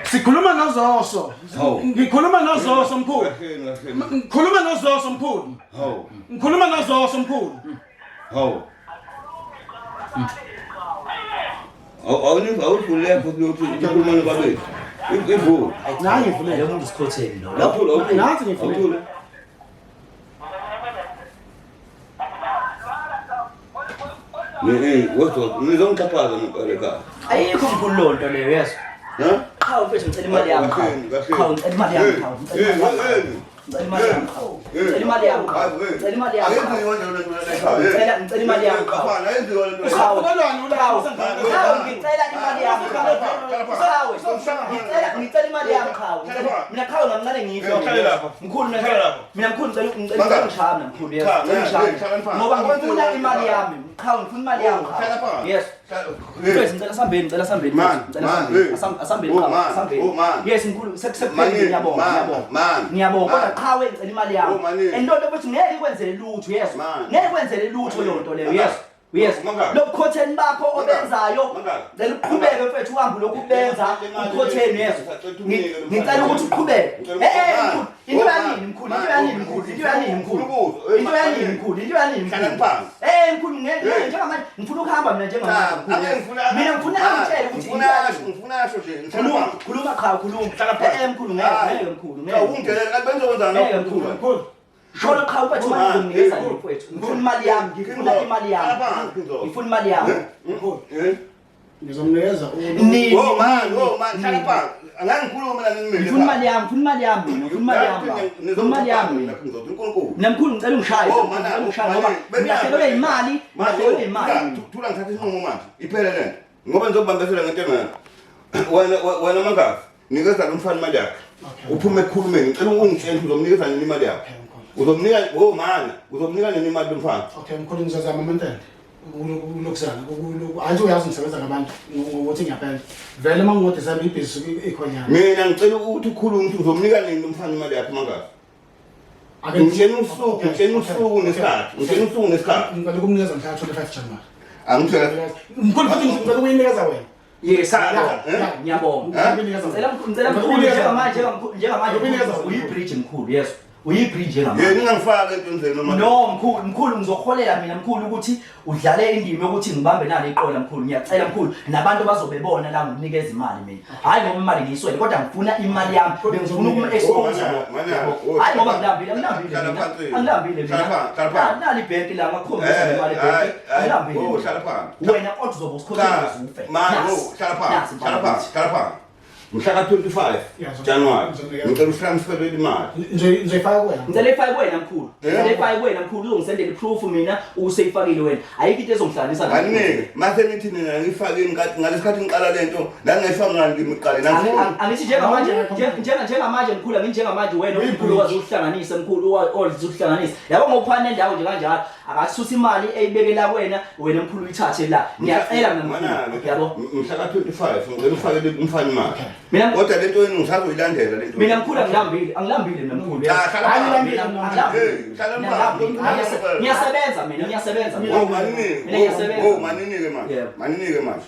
Sikhuluma noZoso. Hawu. Ngikhuluma noZoso mkhulu. Kahleni kahleni. Ngikhuluma noZoso mkhulu. Hawu. Ngikhuluma noZoso mkhulu. Hawu. Awuniva awuvule futhi ukuthi ukhuluma nobabili. Ivule. Nangi ngivule. Lo muntu usikhotheni lo. Awuthule awuthule. Nathi ngivule. Awuthule. Eh, wezwa nizongixhaphaza ngempela ekhaya. Ayikho mkhulu lonto leyo yezwa. Ha? Qhawe mfethu ngicela imali yami. Kahleni, kahleni. Qhawe ngicela imali yami qhawe. Ngicela imali yami qhawe. Ngicela imali yami qhawe. Ngicela imali yami qhawe. Ngicela imali yami qhawe. Ngicela imali yami qhawe. Qhawe. Qhawe. Qhawe ngicela imali yami qhawe. Qhawe. Ngicela ngicela imali yami qhawe. Mina qhawe ngamncane ngife. Uhlale lapha. Mkhulu mina Uhlale lapha. mina mkhulu ngicela ngicela Mangaka. ngishaya mina mkhulu yes. Cha, Ngicela hey, ngishaya. hlala phansi. Ngoba ngifuna imali yami. Qhawe ngifuna imali yami. qhawe. Yes. Mfethu ngicela sambeni ngicela sambeni Man, ngicela man, sambeni hey. asambeni Oh, qhawe man, asambeni. oh, man. Yes mkhulu Mani, sekuphele ngiyabonga man, ngiyabonga. man, Ngiyabonga kodwa man. Qhawe, ngicela imali yami. Oh, maningi. And lonto futhi ngeke ikwenzele lutho, yezwa. Man. Ngeke ikwenzele lutho leyo nto leyo, Mangaki? yezwa. Yes. Mangaki? Lobukhotheni bakho Mangaki? obenzayo. Mangaki? Ngicela uqhubeke mfethu uhambe lokhu kubenza Le mali- ukhotheni yezwa. Ngisacela unginike lo Ngicela mfana. ukuthi uqhubeke. Ngicela Eh eh ukuthi- mkhulu, into Oh, yanini mkhulu, into man. yanini mkhulu, into yanini mkhulu. Ngifuna Into yanini mkhulu, into yanini mkhulu. Hlalani phansi. Eh mkhulu ngeke Hey. njengamanje ngifuna ukuhamba mina njengamanje Cha, mkhulu. ake ngifuna Mina ngifuna Ah, angitshele ukuthi ngifuna into asho yanini. ngifuna asho nje ngihlala Khuluma, phansi. khuluma cha khuluma. Hlala phansi. Eh eh, mkhulu ngeke Hayi. ngeke mkhulu Cha, ngeke. ungidelela kanti benzokwenzani Ngeke, lokho, mkhulu. Mkhulu. Sholo cha mfethu Mkhulu, imali ngizomnikeza mkhulu. nje mfethu. Ngifuna imali yami, ngifuna imali yami. Hlala phansi, Kinzo. Ngifuna imali yami. Mkhulu. Eh? Ngizomnikeza Nini? Oh man, oh man, hlala Nini? phansi. Angeke ngikhulume la ngimile. Ngifuna imali yami, ngifuna imali yami mina, ngifuna imali yami. baba. Ngifuna imali yami mina. Unkulunkulu. Mina mkhulu ngicela ungishaye. Oh man, Ngicela ungishaye ngoba ngilahlekelwe imali, ngilahlekelwe imali. Thula ngithatha isinqumo manje. Iphele lento. Ngoba ngizokubambezela ngento engaka. Wena wena mangazi, nikeza lo mfana imali yakhe. Okay. Uphume ekukhulumeni, ngicela ungitshele ukuthi uzomnikeza nini imali yakhe. Okay, mkhulu. Uzomnika oh mana, uzomnika nini imali lo mfana? Okay mkhulu ngizozama amantende. Ukulokuzana anti uyazi ngisebenza ngabantu ngokuthi ngiyapenda. Vele uma ngingoDecember ibhizinisi ikhonyana. Mina ngicela ukuthi ukhulume ukuthi uzomnika nini lo mfana imali yakhe mangazi. Ake Ngitshela usuku, ngitshela usuku nesikhathi. Ngitshela usuku nesikhathi. Ngicela ukumnikeza mhla 25 January. Angitshela Mkhulu futhi ngicela ukuyinikeza wena. Yes, Cha, ngiyabonga. eh? Ngiyabonga. Eh? Ngicela ngicela mkhulu njengamanje njengamanje uyi-bridge mkhulu, yes. Uyi-bridge njengamanje. Yena ungangifaki entweni zenu manje. No mkhulu, mkhulu ngizoholela mina mkhulu ukuthi udlale indima yokuthi ngibambe nalo iqola mkhulu. Ngiyacela mkhulu nabantu bazobebona la ngikunikeza imali mina. Hayi ngoba imali ngiyiswele kodwa ngifuna imali yami. Bengifuna ukum-expose. Oh, mana, mana, oh, Hayi ngoba ngilambile, angilambile Hlala mina. phansi. Angilambile mina. Hlala phansi, hlala phansi. Nali ibhenki la ngakhombisa Eh, imali hayi, ebhenki. hayi, Angilambile. oh, mina. hlala phansi. Wena kodwa uzobe usikhokhela Cha, uze ufe. man, Nasi, oh, hlala phansi, nasi hlala imali. phansi, hlala phansi. Mhla ka-25 Yeah, January, ngizomnikeza. ngicela utransferele imali. Ngizoyifaka kuwena. Ngicela ifake kuwena mkhulu. Eh? Ngicela ifake kuwena mkhulu uzongisendela i-proof mina useyifakile wena. Ayikho into ezongihlanganisa nawe. Anginike, mase nithi nina ngifake nkathi ngalesikhathi ngiqala lento, la ngayifaka ngani kimi kuqala Angi- Angithi njengamanje njengamanje mkhulu anginjengamanje wena umkhulu okwazi ukuhlanganisa mkhulu okwazi ukuhlanganisa. Yabo ngokuphana nendawo nje kanjalo akasusa imali eyibekela kuwena wena mkhulu uyithathe la. Ngiyacela mina mkhulu. Yabo. Mhla ka-25 ngicela ufakele umfana imali. Mina Kodwa lento yenu ngisazoyilandela lento. mina mkhulu angilambile, angilambile mina mkhulu. Cha, hlala phansi. Mina angilambile. Hey, hlala phansi. Mina ngiyasebenza mina ngiyasebenza mina. Oh maninike. Mina ngiyasebenza. Oh maninike manje. Yebo. Maninike manje.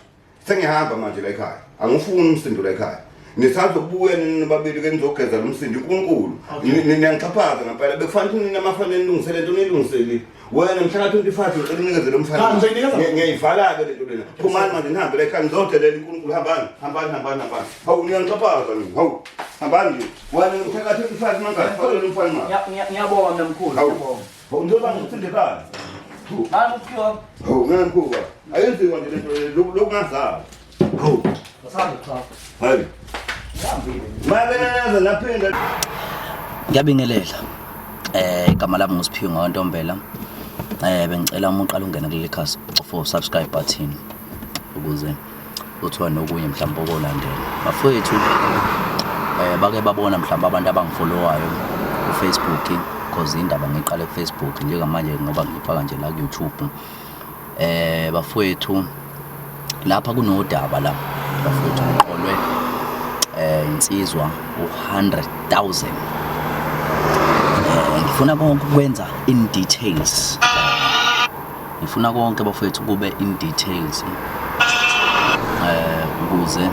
Sengihamba manje la ekhaya. Angifuni umsindo la ekhaya. Nisazobuya nini nobabili ke nizogeza lo msindo uNkulunkulu. Okay. Niyangixhaphaza ngempela. Bekufanele ukuthi nina amafanele nilungisele lento nilungisele. Wena mhla ka-25 ngicela unikeze lo mfana. Cha, ngizoyinikeza. Ngiyayivala ke lento lena. Phumani manje nihambe la ekhaya nizodelela uNkulunkulu hambani. Hambani hambani hambani. Hawu niyangixhaphaza nina. Hawu. Hambani nje. Wena mhla ka-25 manje fakele lo mfana imali. Ngiyabonga mina mkhulu. Hawu. Ngiyabonga. Hawu njengoba ngimsinde ekhaya. Hayi mkhulu. Hawu ngeke mkhuba. Ayenziwa nje lento le lokungazali. Hawu. Asabe cha. Hayi. Ngihambile. Make naza naphinda. Ngiyabingelela. Igama lami nguSiphiwe ngakwaNtombela. Bengicela uma uqala ungena kuleli khasi for subscribe button ukuze uthola nokunye mhlawumbe okolandela. Bafowethu bake babona mhlawumbe abantu abangifollowayo ku Facebook because indaba ngiqale ku Facebook njengamanje ngoba ngifaka nje la ku YouTube. Bafowethu lapha kunodaba la bafowethu kuqolwe insizwa u100,000. Ngifuna konke ukwenza in details. Ngifuna konke bafowethu kube in details. Ukuze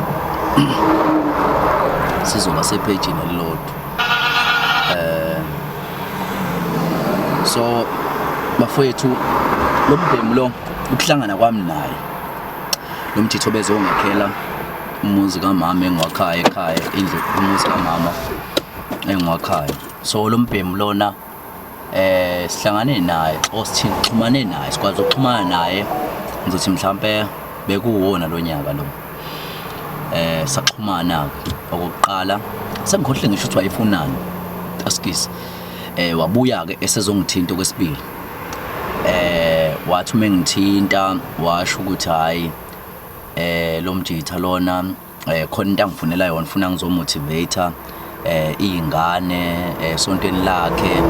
sizoba sepage-ini elilodwa. So bafowethu lo mbhemu lo ukuhlangana kwami naye lo mjitho bezongakhela umuzi kamama engiwakhaya ekhaya, indlu umuzi kamama engiwakhaya. So lo mbhemu lona sihlangane naye, osixhumane naye, sikwazi ukuxhumana naye ngizothi mhlambe bekuwona lo nyaka lo. Saxhumana okokuqala sengikhohle ngisho ukuthi wayefunani asikisi. Wabuya ke esezongithinta okwesibili. Wathi uma engithinta washo ukuthi hayi lo mjitha lona khona into angifunela yona, ufuna ngizomotivate izingane esontweni lakhe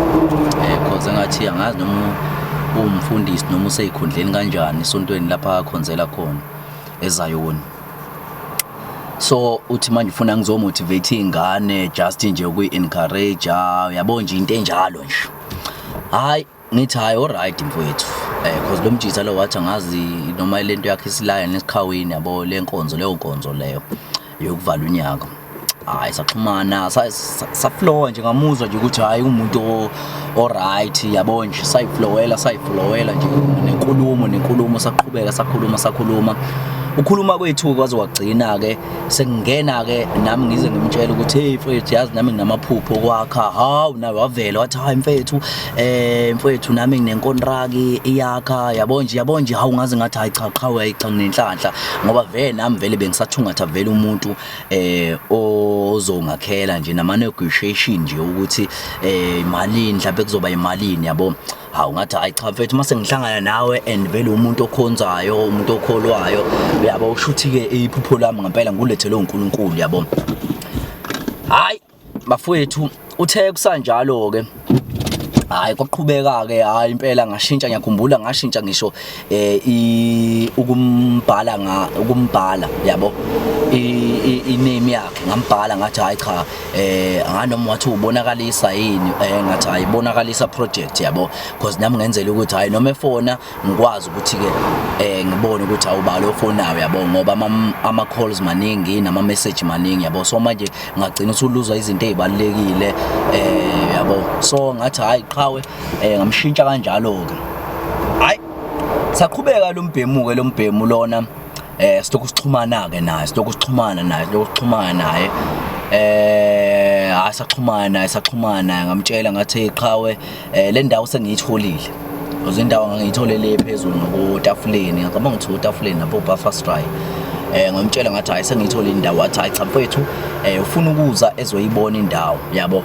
cause engathi angazi noma umfundisi noma useyikhundleni kanjani esontweni lapha akhonzela khona eZayoni. So uthi manje ufuna ngizomotivate ingane just nje ukuyi-encourage, yabo nje into enjalo nje. Hayi ngithi hayi alright mfowethu, cause lo mjitha lo wathi angazi noma lento yakhe isilaya nesikhawini, yabo le nkonzo, leyo nkonzo leyo yokuvala unyaka. Hayi saxhumana, saflowa nje, ngamuzwa nje ukuthi hayi umuntu o-right, yabo nje, sayiflowela sayiflowela nje nenkulumo nenkulumo, saqhubeka sakhuluma sakhuluma. Ukhuluma kwethu kwaze kwagcina-ke sengingena-ke nami ngize ngimtshele ukuthi hey mfethu, yazi nami nginamaphupho okwakha. Hawu nawe wavela wathi hayi mfethu, mfethu nami nginenkontraki iyakha, yabo nje, yabo nje. Hawu ngaze ngathi hayi cha qhawe, hayi cha nginenhlanhla, ngoba vele nami vele bengisathungatha vele umuntu ozongakhela nje nama negotiation nje ukuthi imalini mhlawumbe kuzoba imalini, yabo. Hawu ngathi hayi cha mfethu, mase ngihlangana nawe and vele umuntu okhonzayo, umuntu okholwayo, uyabo, ushuthi ke iphupho lami ngempela ngulethele uNkulunkulu, yabo. Hayi bafowethu, uthe kusanjalo ke, hayi kwaqhubeka ke, hayi impela ngashintsha, ngiyakhumbula ngashintsha ngisho ukumbhala nga ukumbhala, yabo, i name yakhe ngambhala, ngathi hayi cha, nganoma wathi ubonakalisa yini, ngathi hayi bonakalisa project, yabo, because nami ngenzela ukuthi hayi noma efona ngikwazi ukuthi ke ngibone ukuthi awubalo ofonayo, yabo, ngoba ama calls maningi nama message maningi, yabo. So manje ngagcina usuluzwa izinto ezibalekile, yabo. So ngathi hayi qhawe, ngamshintsha kanjalo ke. Hayi saqhubeka lo mbhemu ke, lo mbhemu lona silokhu sixhumana ke naye, silokhu sixhumana naye, silokhu sixhumana naye, hayi saxhumana naye, saxhumana naye, ngamtshela ngathi qhawe, le ndawo sengiyitholile, uze indawo ngangiyitholele phezulu ngakotafuleni, ngicabanga ukuthi utafuleni lapho buffer stry. Ngamtshela ngathi hayi sengiyitholile indawo. Wathi hayi cha mfethu, ufuna ukuza ezoyibona indawo, yabo,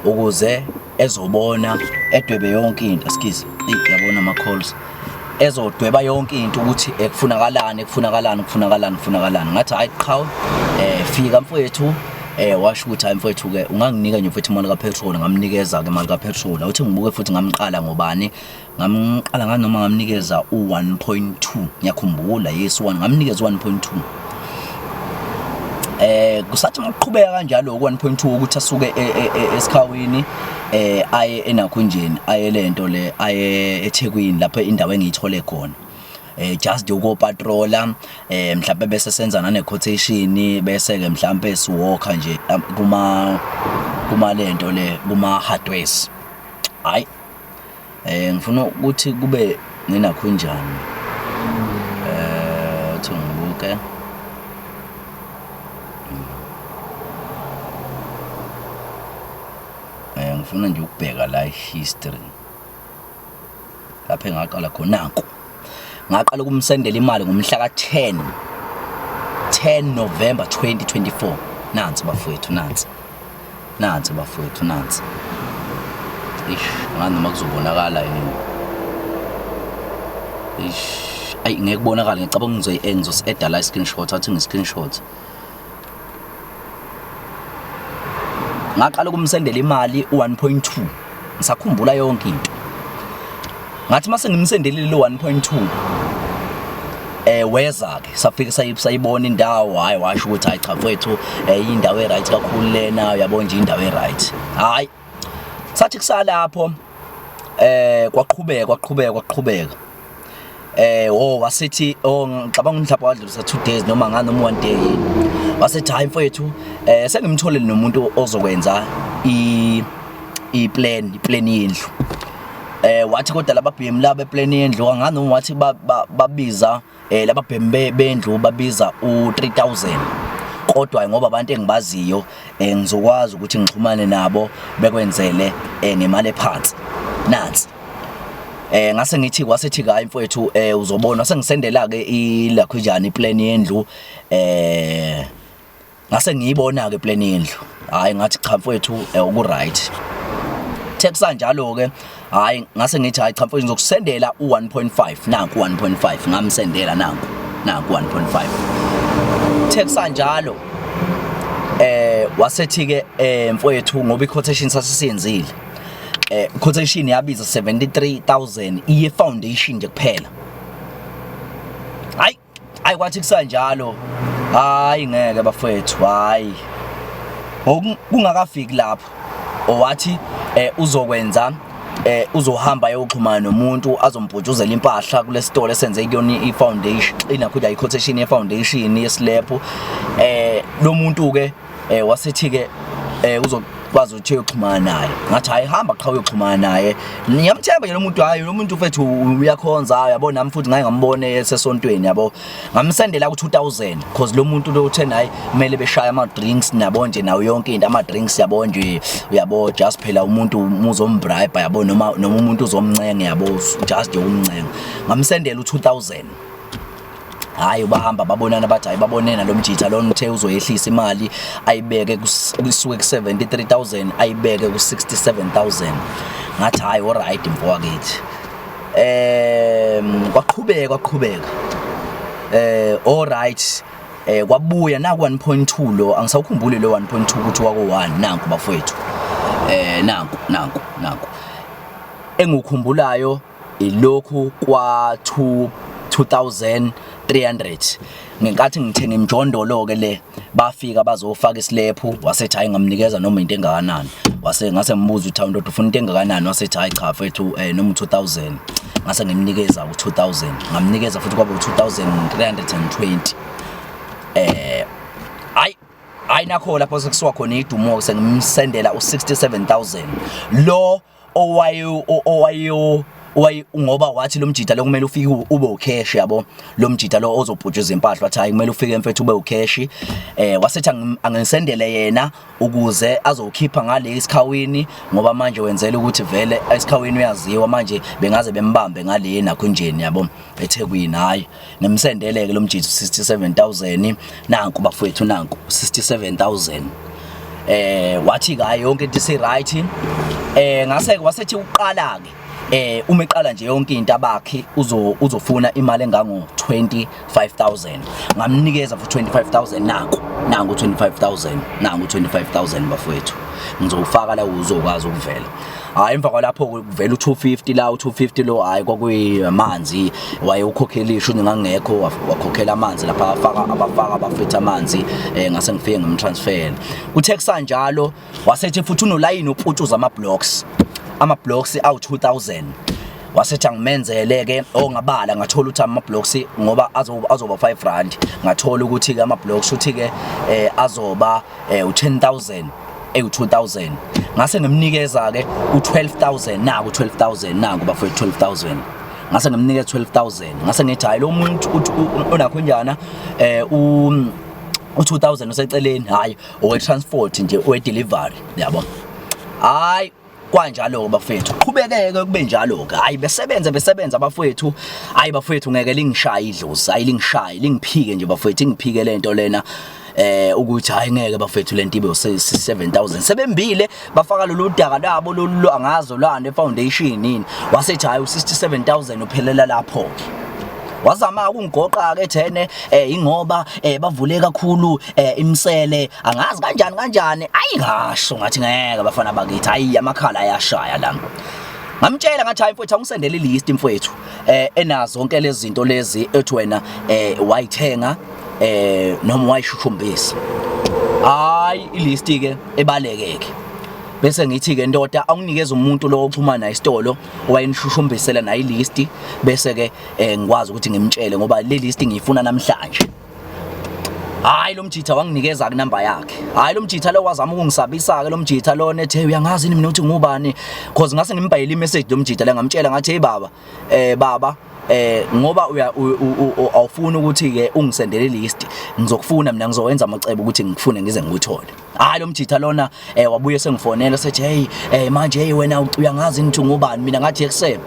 ukuze ezobona edwebe yonke into, excuse, yabona ama calls, ezodweba yonke into ukuthi kufunakalani, kufunakalani, kufunakalani, kufunakalani. Ngathi hayi qhawe, fika mfowethu. Washo ukuthi hayi mfowethu ke unganginika nje mfowethu imali kapetrol. Ngamnikeza ke imali kapetrol. Awuthi ngibuke futhi, ngamqala ngobani, ngamqala nganoma ngamnikeza u1.2, ngiyakhumbula, yes, 1 ngamnikeza u1.2. Kusathi ngokuqhubeka kanjalo 1.2 ukuthi asuke esikhawini aye enakhunjeni, aye lento le, aye eThekwini lapho indawo engiyithole khona, just ukopatrola, mhlawumbe bese senza nane quotation, bese ke mhlawumbe siwalka nje kuma lento le, kuma hardwares. Hayi ngifuna ukuthi kube nenakhunjani, uthi ngibuke, ngifuna nje ukubheka la history lapho engaqala khona. Nanku ngaqala ukumsendela imali ngomhla ka-10 10 November 2024. Nansi bafowethu, nansi, nansi bafowethu, nansi. Ish, ngani noma kuzobonakala yini? Ish, ayi ngeke kubonakala. Ngicabanga ngizosi-eda la i-screenshot. Athi ngi-screenshot. Ngaqala ukumsendela imali u-1.2, ngisakhumbula yonke into. Ngathi mase ngimsendelile lo 1.2, weza ke, safika sayibona indawo. Hayi washo ukuthi hayi cha mfowethu, indawo e-right kakhulu lena, uyabo nje, indawo e-right. Hayi sathi kusalapho kwaqhubeka kwaqhubeka kwaqhubeka, oh wasithi, oh ngicabanga mhlawumbe wadlulisa 2 days noma ngani noma 1 day yini, wasethi hayi mfowethu, sengimtholele nomuntu ozokwenza i plan yendlu. Wathi kodwa laba BM laba plan yendlu angani noma wathi babiza laba BM bendlu babiza u3000, kodwa ngoba abantu engibaziyo, ngizokwazi ukuthi ngixhumane nabo bekwenzele ngemali ephansi. Nansi. Ngase ngithi, kwasethi hayi mfowethu, uzobona. Sengisendela ke ilakho njani iplan yendlu. Ngase ngiyibona ke plan yendlu. Hayi ngathi cha mfowethu, uku right. Thekusanjalo ke, hayi ngase ngithi hayi cha mfowethu, ngizokusendela u1.5. Nanku 1.5 ngamsendela, nanku, nanku 1.5. Thekusanjalo wasethi ke mfowethu, ngoba i-quotation sasisiyenzile, quotation yabiza 73000 iye foundation nje kuphela. Hayi hayi kwathi kusanjalo Hayi ngeke bafowethu, hayi. Kungakafiki lapho owathi uzokwenza uzohamba ayoxhumana nomuntu azombhutshuzela impahla kulesitolo esenze kuyona i-foundation inakho nje i-quotation ye-foundation yeslab lo muntu ke wasethi ke uzokwazi ukuthi uyoxhumana naye. Ngathi hayi, hamba qha uyoxhumana naye, ngiyamthemba nje lo muntu. Hayi, lo muntu mfethu uyakhonza, yabo. Nami futhi ngake ngambone esesontweni, yabo. Ngamsendela ku 2000 because lo muntu lo uthe hayi, kumele beshaya ama drinks nabo nje, nawo yonke into, ama drinks, yabo nje, uyabo, just phela umuntu uzombribe, yabo, noma umuntu uzomncenga, yabo, just nje umncenga. Ngamsendela u2000. Hayi, bahamba babonana, bathi hayi, babonena lo mjitha lona, uthe uzoyehlisa imali ayibeke kusuke ku-73,000 ayibeke ku-67,000. Ngathi hayi, alright mfowethu. Kwaqhubeka kwaqhubeka, alright, kwabuya naku 1.2 lo, angisawukhumbuli lo 1.2 ukuthi wako 1. Nanku bafowethu, nanku nanku nanku engikukhumbulayo, ilokhu kwa 2 2300 ngenkathi ngithenga imjondolo ke le. Bafika bazofaka isilephu, wasethi hayi, ngamnikeza noma into engakanani. Wase ngase ngibuza ukuthi, ndoda, ufuna into engakanani? Wasethi hayi cha mfethu, noma u2000. Ngase ngimnikeza u2000, ngamnikeza futhi kwaba u2320. Hayi hayi, nakho lapho sekusuka khona idumo, sengimsendela u67000 lo owaye owaye owaye ngoba wathi lo mjida lo kumele ufike ube ucash, yabo, lo mjida lo ozobhutshuza impahla. Wathi hayi, kumele ufike mfethu ube ucash. Wasethi angisendele yena ukuze azokhipha ngale isikhawini, ngoba manje wenzela ukuthi vele esikhawini uyaziwa manje, bengaze bembambe ngale nakho njeni, yabo, eThekwini. Hayi, ngimsendele ke lo mjida 67000. Nanku bafowethu, nanku 67000. Wathi hayi, yonke into isi right. Ngase wasethi uqala ke, uma eqala nje yonke into abakhi uzofuna imali engango 25000. Ngamnikeza for 25000. Nanku nanku 25000, nanku 25000 bafowethu, ngizowufaka la uzokwazi ukuvela. Hayi, emva kwalapho kuvela u250 la, u250 lo hayi, kwakuyimanzi wayewukhokhela, isho ngangekho, wakhokhela amanzi lapha, afaka abafaka abafethu amanzi. Ngase ngifike ngimtransfer. Kuthe kusanjalo wasethi futhi unolayini uputshuza ama blocks awu 2000. Wasethi angimenzele ke, ongabala ngathola ukuthi ama blocks ngoba azoba 5 rand, ngathola ukuthi ke ama blocks uthi ke azoba u10000 ewu2000. Ngase ngimnikeza ke u12000. Naku 12000, naku bafowethu 12000. Ngase ngimnikeza 12000, ngase ngithi hayi, lo muntu unakho njana u2000 useceleni, hayi, owe transport nje, owe delivery, yabo. Hayi, kwanjalo bafethu, qhubekeke kube njalo ke. Hayi, besebenze besebenza bafethu. Hayi bafethu, ngeke lingishaye idlozi, hayi, lingishaye lingiphike nje bafethu, ingiphike lento lena ukuthi hayi, ngeke bafethu, lento ibe 7000. Sebembile bafaka lolu daka labo lolu angazo lana efoundation yini. Wasethi hayi, u67000 uphelela lapho ke. Wazama ukungigoqa ke thene ingoba bavule kakhulu imsele, angazi kanjani kanjani. Ayi, ngasho ngathi ngeke bafana bakithi, hayi, amakhala ayashaya la. Ngamtshela ngathi hayi mfowethu, angisendele ilist mfowethu enazo zonke lezi zinto lezi ethi wena wayithenga noma wayishushumbisa. Hayi, ilist ke ebalekeke. Bese ngithi ke, ndoda, awunikeza umuntu lo oxhumana naye isitolo owayenishushumbisela naye ilist, bese ke ngikwazi ukuthi ngimtshele ngoba le list ngiyifuna namhlanje. Hayi, lo mjitha wanginikeza kunamba yakhe. Hayi, lo mjitha lo wazama ukungisabisa ke lo mjitha lo, nethe uyangazi yini mina ukuthi ngubani, cause ngase ngimbhayile imessage lo mjitha le. Ngamtshela ngathi, hey baba, baba, ngoba uya awufuni ukuthi ke ungisendele list, ngizokufuna mina, ngizowenza amacebo ukuthi ngikufune ngize ngikuthole. Hayi, lo mjitha lona wabuye sengifonela sethi, hey, manje, hey wena, uyangazi ngithi ngubani mina? Ngathi ekuse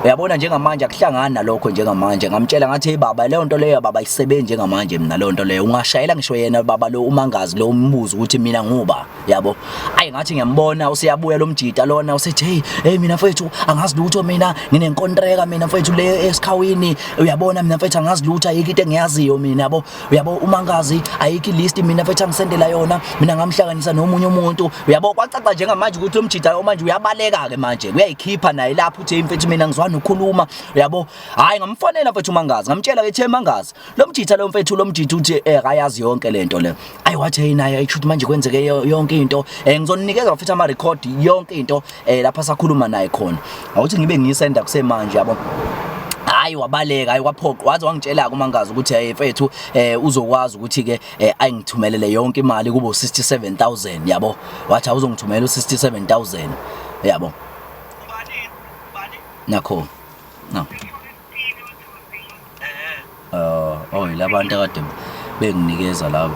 uyabona njengamanje akuhlangani nalokho njengamanje. Ngamtshela ngathi, hey baba, leyo nto leyo baba isebenzi njengamanje mina, leyo nto leyo ungashayela ngisho yena baba lo umangazi lo, umbuzo ukuthi mina nguba, yabo. Ayi, ngathi ngiyambona useyabuya lo mjita lona, usethi, hey hey, mina mfethu angazi lutho, mina nginenkontreka mina mfethu le esikhawini, uyabona, mina mfethu angazi lutho, ayikho into engiyaziyo mina, yabo, uyabo, umangazi ayikho ilist mina mfethu angisendela yona, mina ngamhlanganisa nomunye umuntu, uyabo. Kwacaca njengamanje ukuthi lo mjita lo manje uyabaleka ke manje, uyayikhipha naye lapho, uthi, hey mfethu, mina ngizwana Banokhuluma yabo. Hayi ngamfonela mfethu uMangazi, ngamtshela ke the Mangazi. Lo mjitha lo mfethu lo mjitha uthi akayazi yonke lento le. Ayi wathi hey naye ayisho ukuthi manje kwenzeke yonke into. Ngizoninikeza mfethu ama record yonke into lapha sakhuluma naye khona. Awuthi ngibe ngiyisenda kusemanje yabo. Hayi wabaleka, hayi kwaphoqa, waze wangitshela kuMangazi ukuthi hey mfethu uzokwazi ukuthi ke ayingithumelele yonke imali kube u67000 yabo. Wathi awuzongithumela u67000 yabo. Nakho. No. Oh labantu akade benginikeza labo.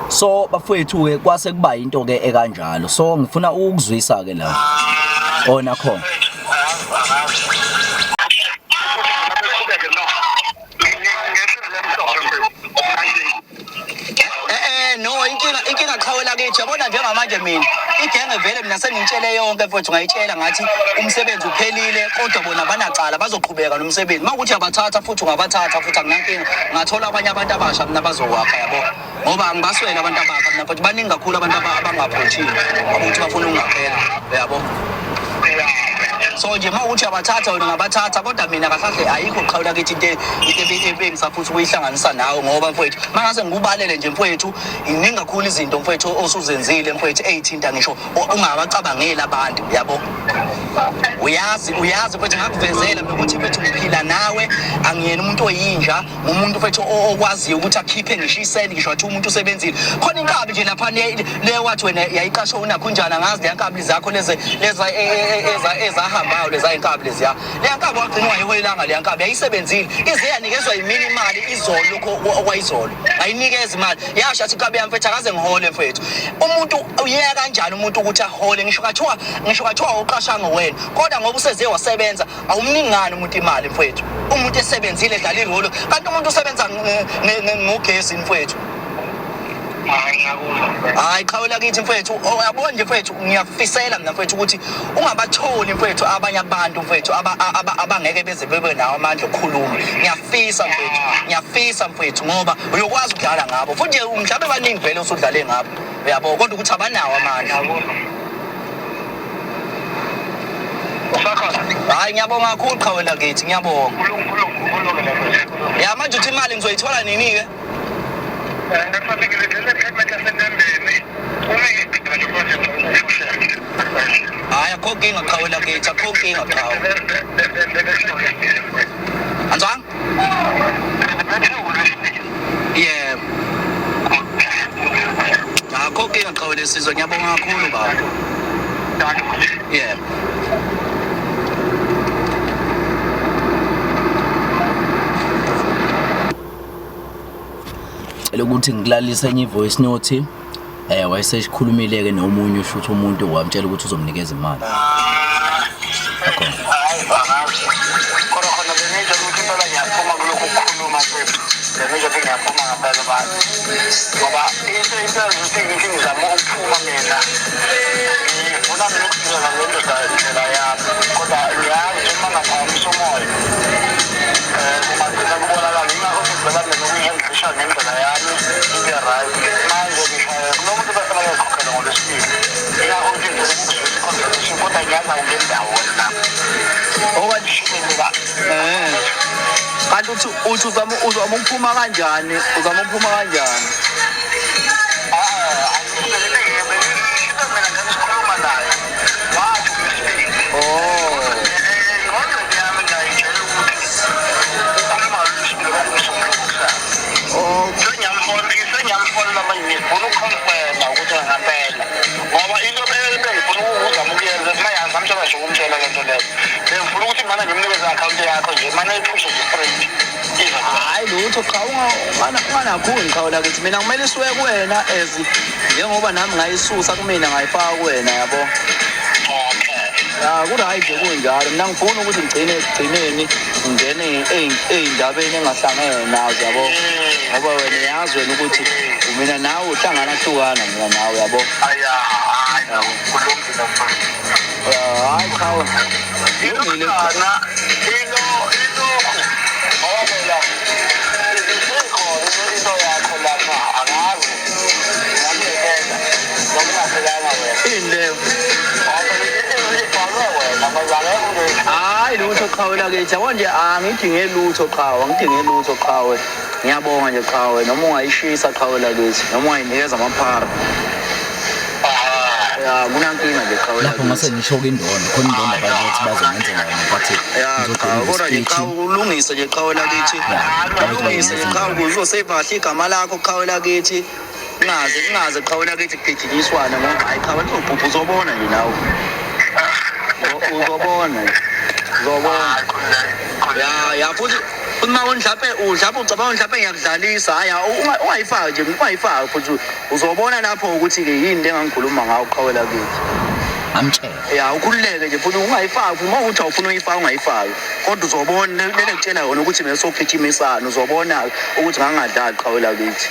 So bafowethu ke kwase kuba into ke ekanjalo. So ngifuna ukuzwisa ke la. Oh nakho. No inkinga qhawe lakithi yabona njengamanje mina igenge vele mina sengintshele yonke mfowethu ngayitshela ngathi umsebenzi uphelile kodwa bona banacala bazoqhubeka nomsebenzi uma ukuthi abathatha futhi ungabathatha futhi anginankinga ngathola abanye abantu abasha mina bazokwakha yabo ngoba angibaswele abantu abakha mina futhi baningi kakhulu abantu abangaphothiwe ukuthi bafuna ukungaphela yabo. So nje uma ukuthi abathatha wena ungabathatha kodwa mina kahle ayikho qhawe lakithi into engisafuthi ukuyihlanganisa nawe ngoba mfowethu mangase ngikubalele nje mfowethu iningi kakhulu izinto mfowethu osuzenzile mfowethu eyithinta ngisho ungabacabangeli abantu yabo. Uyazi mfowethu ngakuvezela mina ukuthi mfowethu ngiphila nawe angiyena umuntu oyinja umuntu mfowethu okwaziyo ukuthi akhiphe ngisho isenti ngisho wathi umuntu usebenzile khona inkabi nje lapha le wathi wena yayiqashwe unakhunjana ngazi le nkabi zakho lezi leza ezahambayo leza inkabi leziya le nkabi wagcina ungayiholelanga le nkabi yayisebenzile ize yanikezwa yimini imali izolo lokho okwayizolo ayinikeza imali yasho athi inkabi yami mfethu akaze ngihole mfethu umuntu uyeka kanjani umuntu ukuthi ahole ngisho kathiwa uqashanga wena kodwa ngoba useze wasebenza awumningani umuntu imali mfethu umuntu esebenzile edlala irolo kanti umuntu usebenza ngogesi mfethu. Hayi qhawe lakithi mfethu uyabona nje mfethu ngiyakufisela mina mfethu ukuthi ungabatholi mfethu abanye abantu mfethu abangeke beze bebe nawo amandla okukhuluma. Ngiyafisa mfethu, ngiyafisa mfethu ngoba uyokwazi ukudlala ngabo futhi mhlawumbe baningi vele usudlale ngabo uyabo kodwa ukuthi abanawo amandla. Hayi ngiyabonga kakhulu qhawe lakithi ngiyabonga. Ya manje uthi imali ngizoyithola nini ke? Hayi akho nkinga qhawe lakithi akho nkinga qhawe. Anzwanga? Yebo. Akho nkinga qhawe lesizwe ngiyabonga kakhulu baba. Yebo. Cela ukuthi ngikulalise enye i-voice note. Wayesekhulumile ke nomunye usho umuntu wamtshela ukuthi uzomnikeza imali. Hayi angazi. Kodwa khona bengisho ukuthi impela ngiyaphuma kulokhu kukhuluma mfethu. Bengisho ukuthi ngiyaphuma ngempela bani. Ngoba into ukuthi ngithi ngizama ukuphuma mina. Ngifuna mina ukudlula le ndoda indlela yami. Kodwa ngiyazi uma ngaphakamisa umoya. Kungagcina kubonakala yingakho ngivela mina ukuyihandlisha ngendlela yami ibe right. Manje ngishaye kulo muntu bese bayakhokhela ngolwesibili. Yingakho ngithi ngicela ukuzwisa i-conversation kodwa ngiyazi awungendawo wena. Kanti uthi uzama ukuphuma kanjani? Uzama ukuphuma kanjani? Hayi lutho cha unganakhuni qhawe lakithi mina kumele isuke kuwena as njengoba nami ngayisusa kumina ngayifaka kuwena yabo. Ku-right nje kunjalo mina ngifuna ukuthi ngigcine ekugcineni ngingene ey'ndabeni engahlangene nazo yabo ngoba wena uyazi wena ukuthi mina nawe uhlangana hlukana mina nawe yabo. Hayi qhawe kulungile. Ini leyo? Hayi Hayi lutho qhawe lakithi, yabo nje angidinge lutho qhawe, angidinge lutho qhawe. Ngiyabonga nje qhawe, noma ungayishisa qhawe lakithi, noma ungayinikeza amaphara. Ya, kunankinga nje qhawe Lapho ngase lakithi. ngisho-ke indondo khona, indondo abazothi bazongenzela yona, bathi Ya qhawe, kodwa nje ngizodeliva qhawe speech. ulungise nje qhawe lakithi. Ya, bazothi Ulungise nje bazongenzela qhawe indondo. ukuze uzoseva kahle igama lakho qhawe lakithi. Kungaze kungaze qhawe lakithi kugijinyiswane ngoba hayi qhawe lizobhubha uzobona nje nawe. Uzobona nje. Uzobona. Ya ya futhi futhi uma mhlawumbe mhlawumbe ucabanga mhlawumbe ngiyakudlalisa, hayi ungayifaki nje, ungayifaki futhi uzobona lapho ukuthi-ke yini le engangikhuluma ngawo qhawe lakithi. Amtshele. Ya ukhululeke nje futhi ungayifaki futhi uma ukuthi awufuna uyifaka ungayifaki, kodwa uzobona lele kutshela yona ukuthi mina sogijimisana uzobona ukuthi ngangingadlali qhawe lakithi.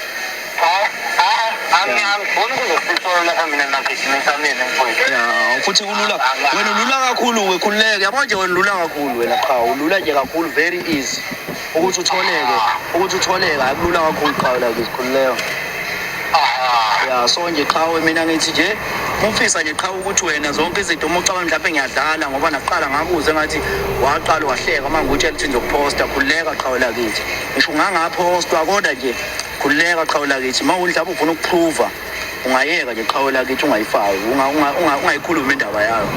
Angifuni ukuzofithola lapha mina nagijimisa mina mfowethu. Ya futhi kulula wena, ulula kakhulu-ke, khululeke, yabo nje wena ulula kakhulu wena qhawe, ulula nje kakhulu, very easy ukuthi utholeke, ukuthi utholeke, hayi kulula kakhulu qhawe lakithi, khululeka. Ya so nje qhawe mina ngithi nje ufisa nje qhawe ukuthi wena zonke izinto uma ucabanga mhlawumbe ngiyadlala ngoba nakuqala ngakuze ngathi waqala wahleka uma ngikutshela ukuthi ngizokuphosta, khululeka qhawe lakithi, ngisho ungangaphostwa kodwa nje khululeka qhawe lakithi, uma mhlawumbe ufuna ukuprova ungayeka nje qhawe lakithi, ungayifaki, ungayikhulumi indaba yayo.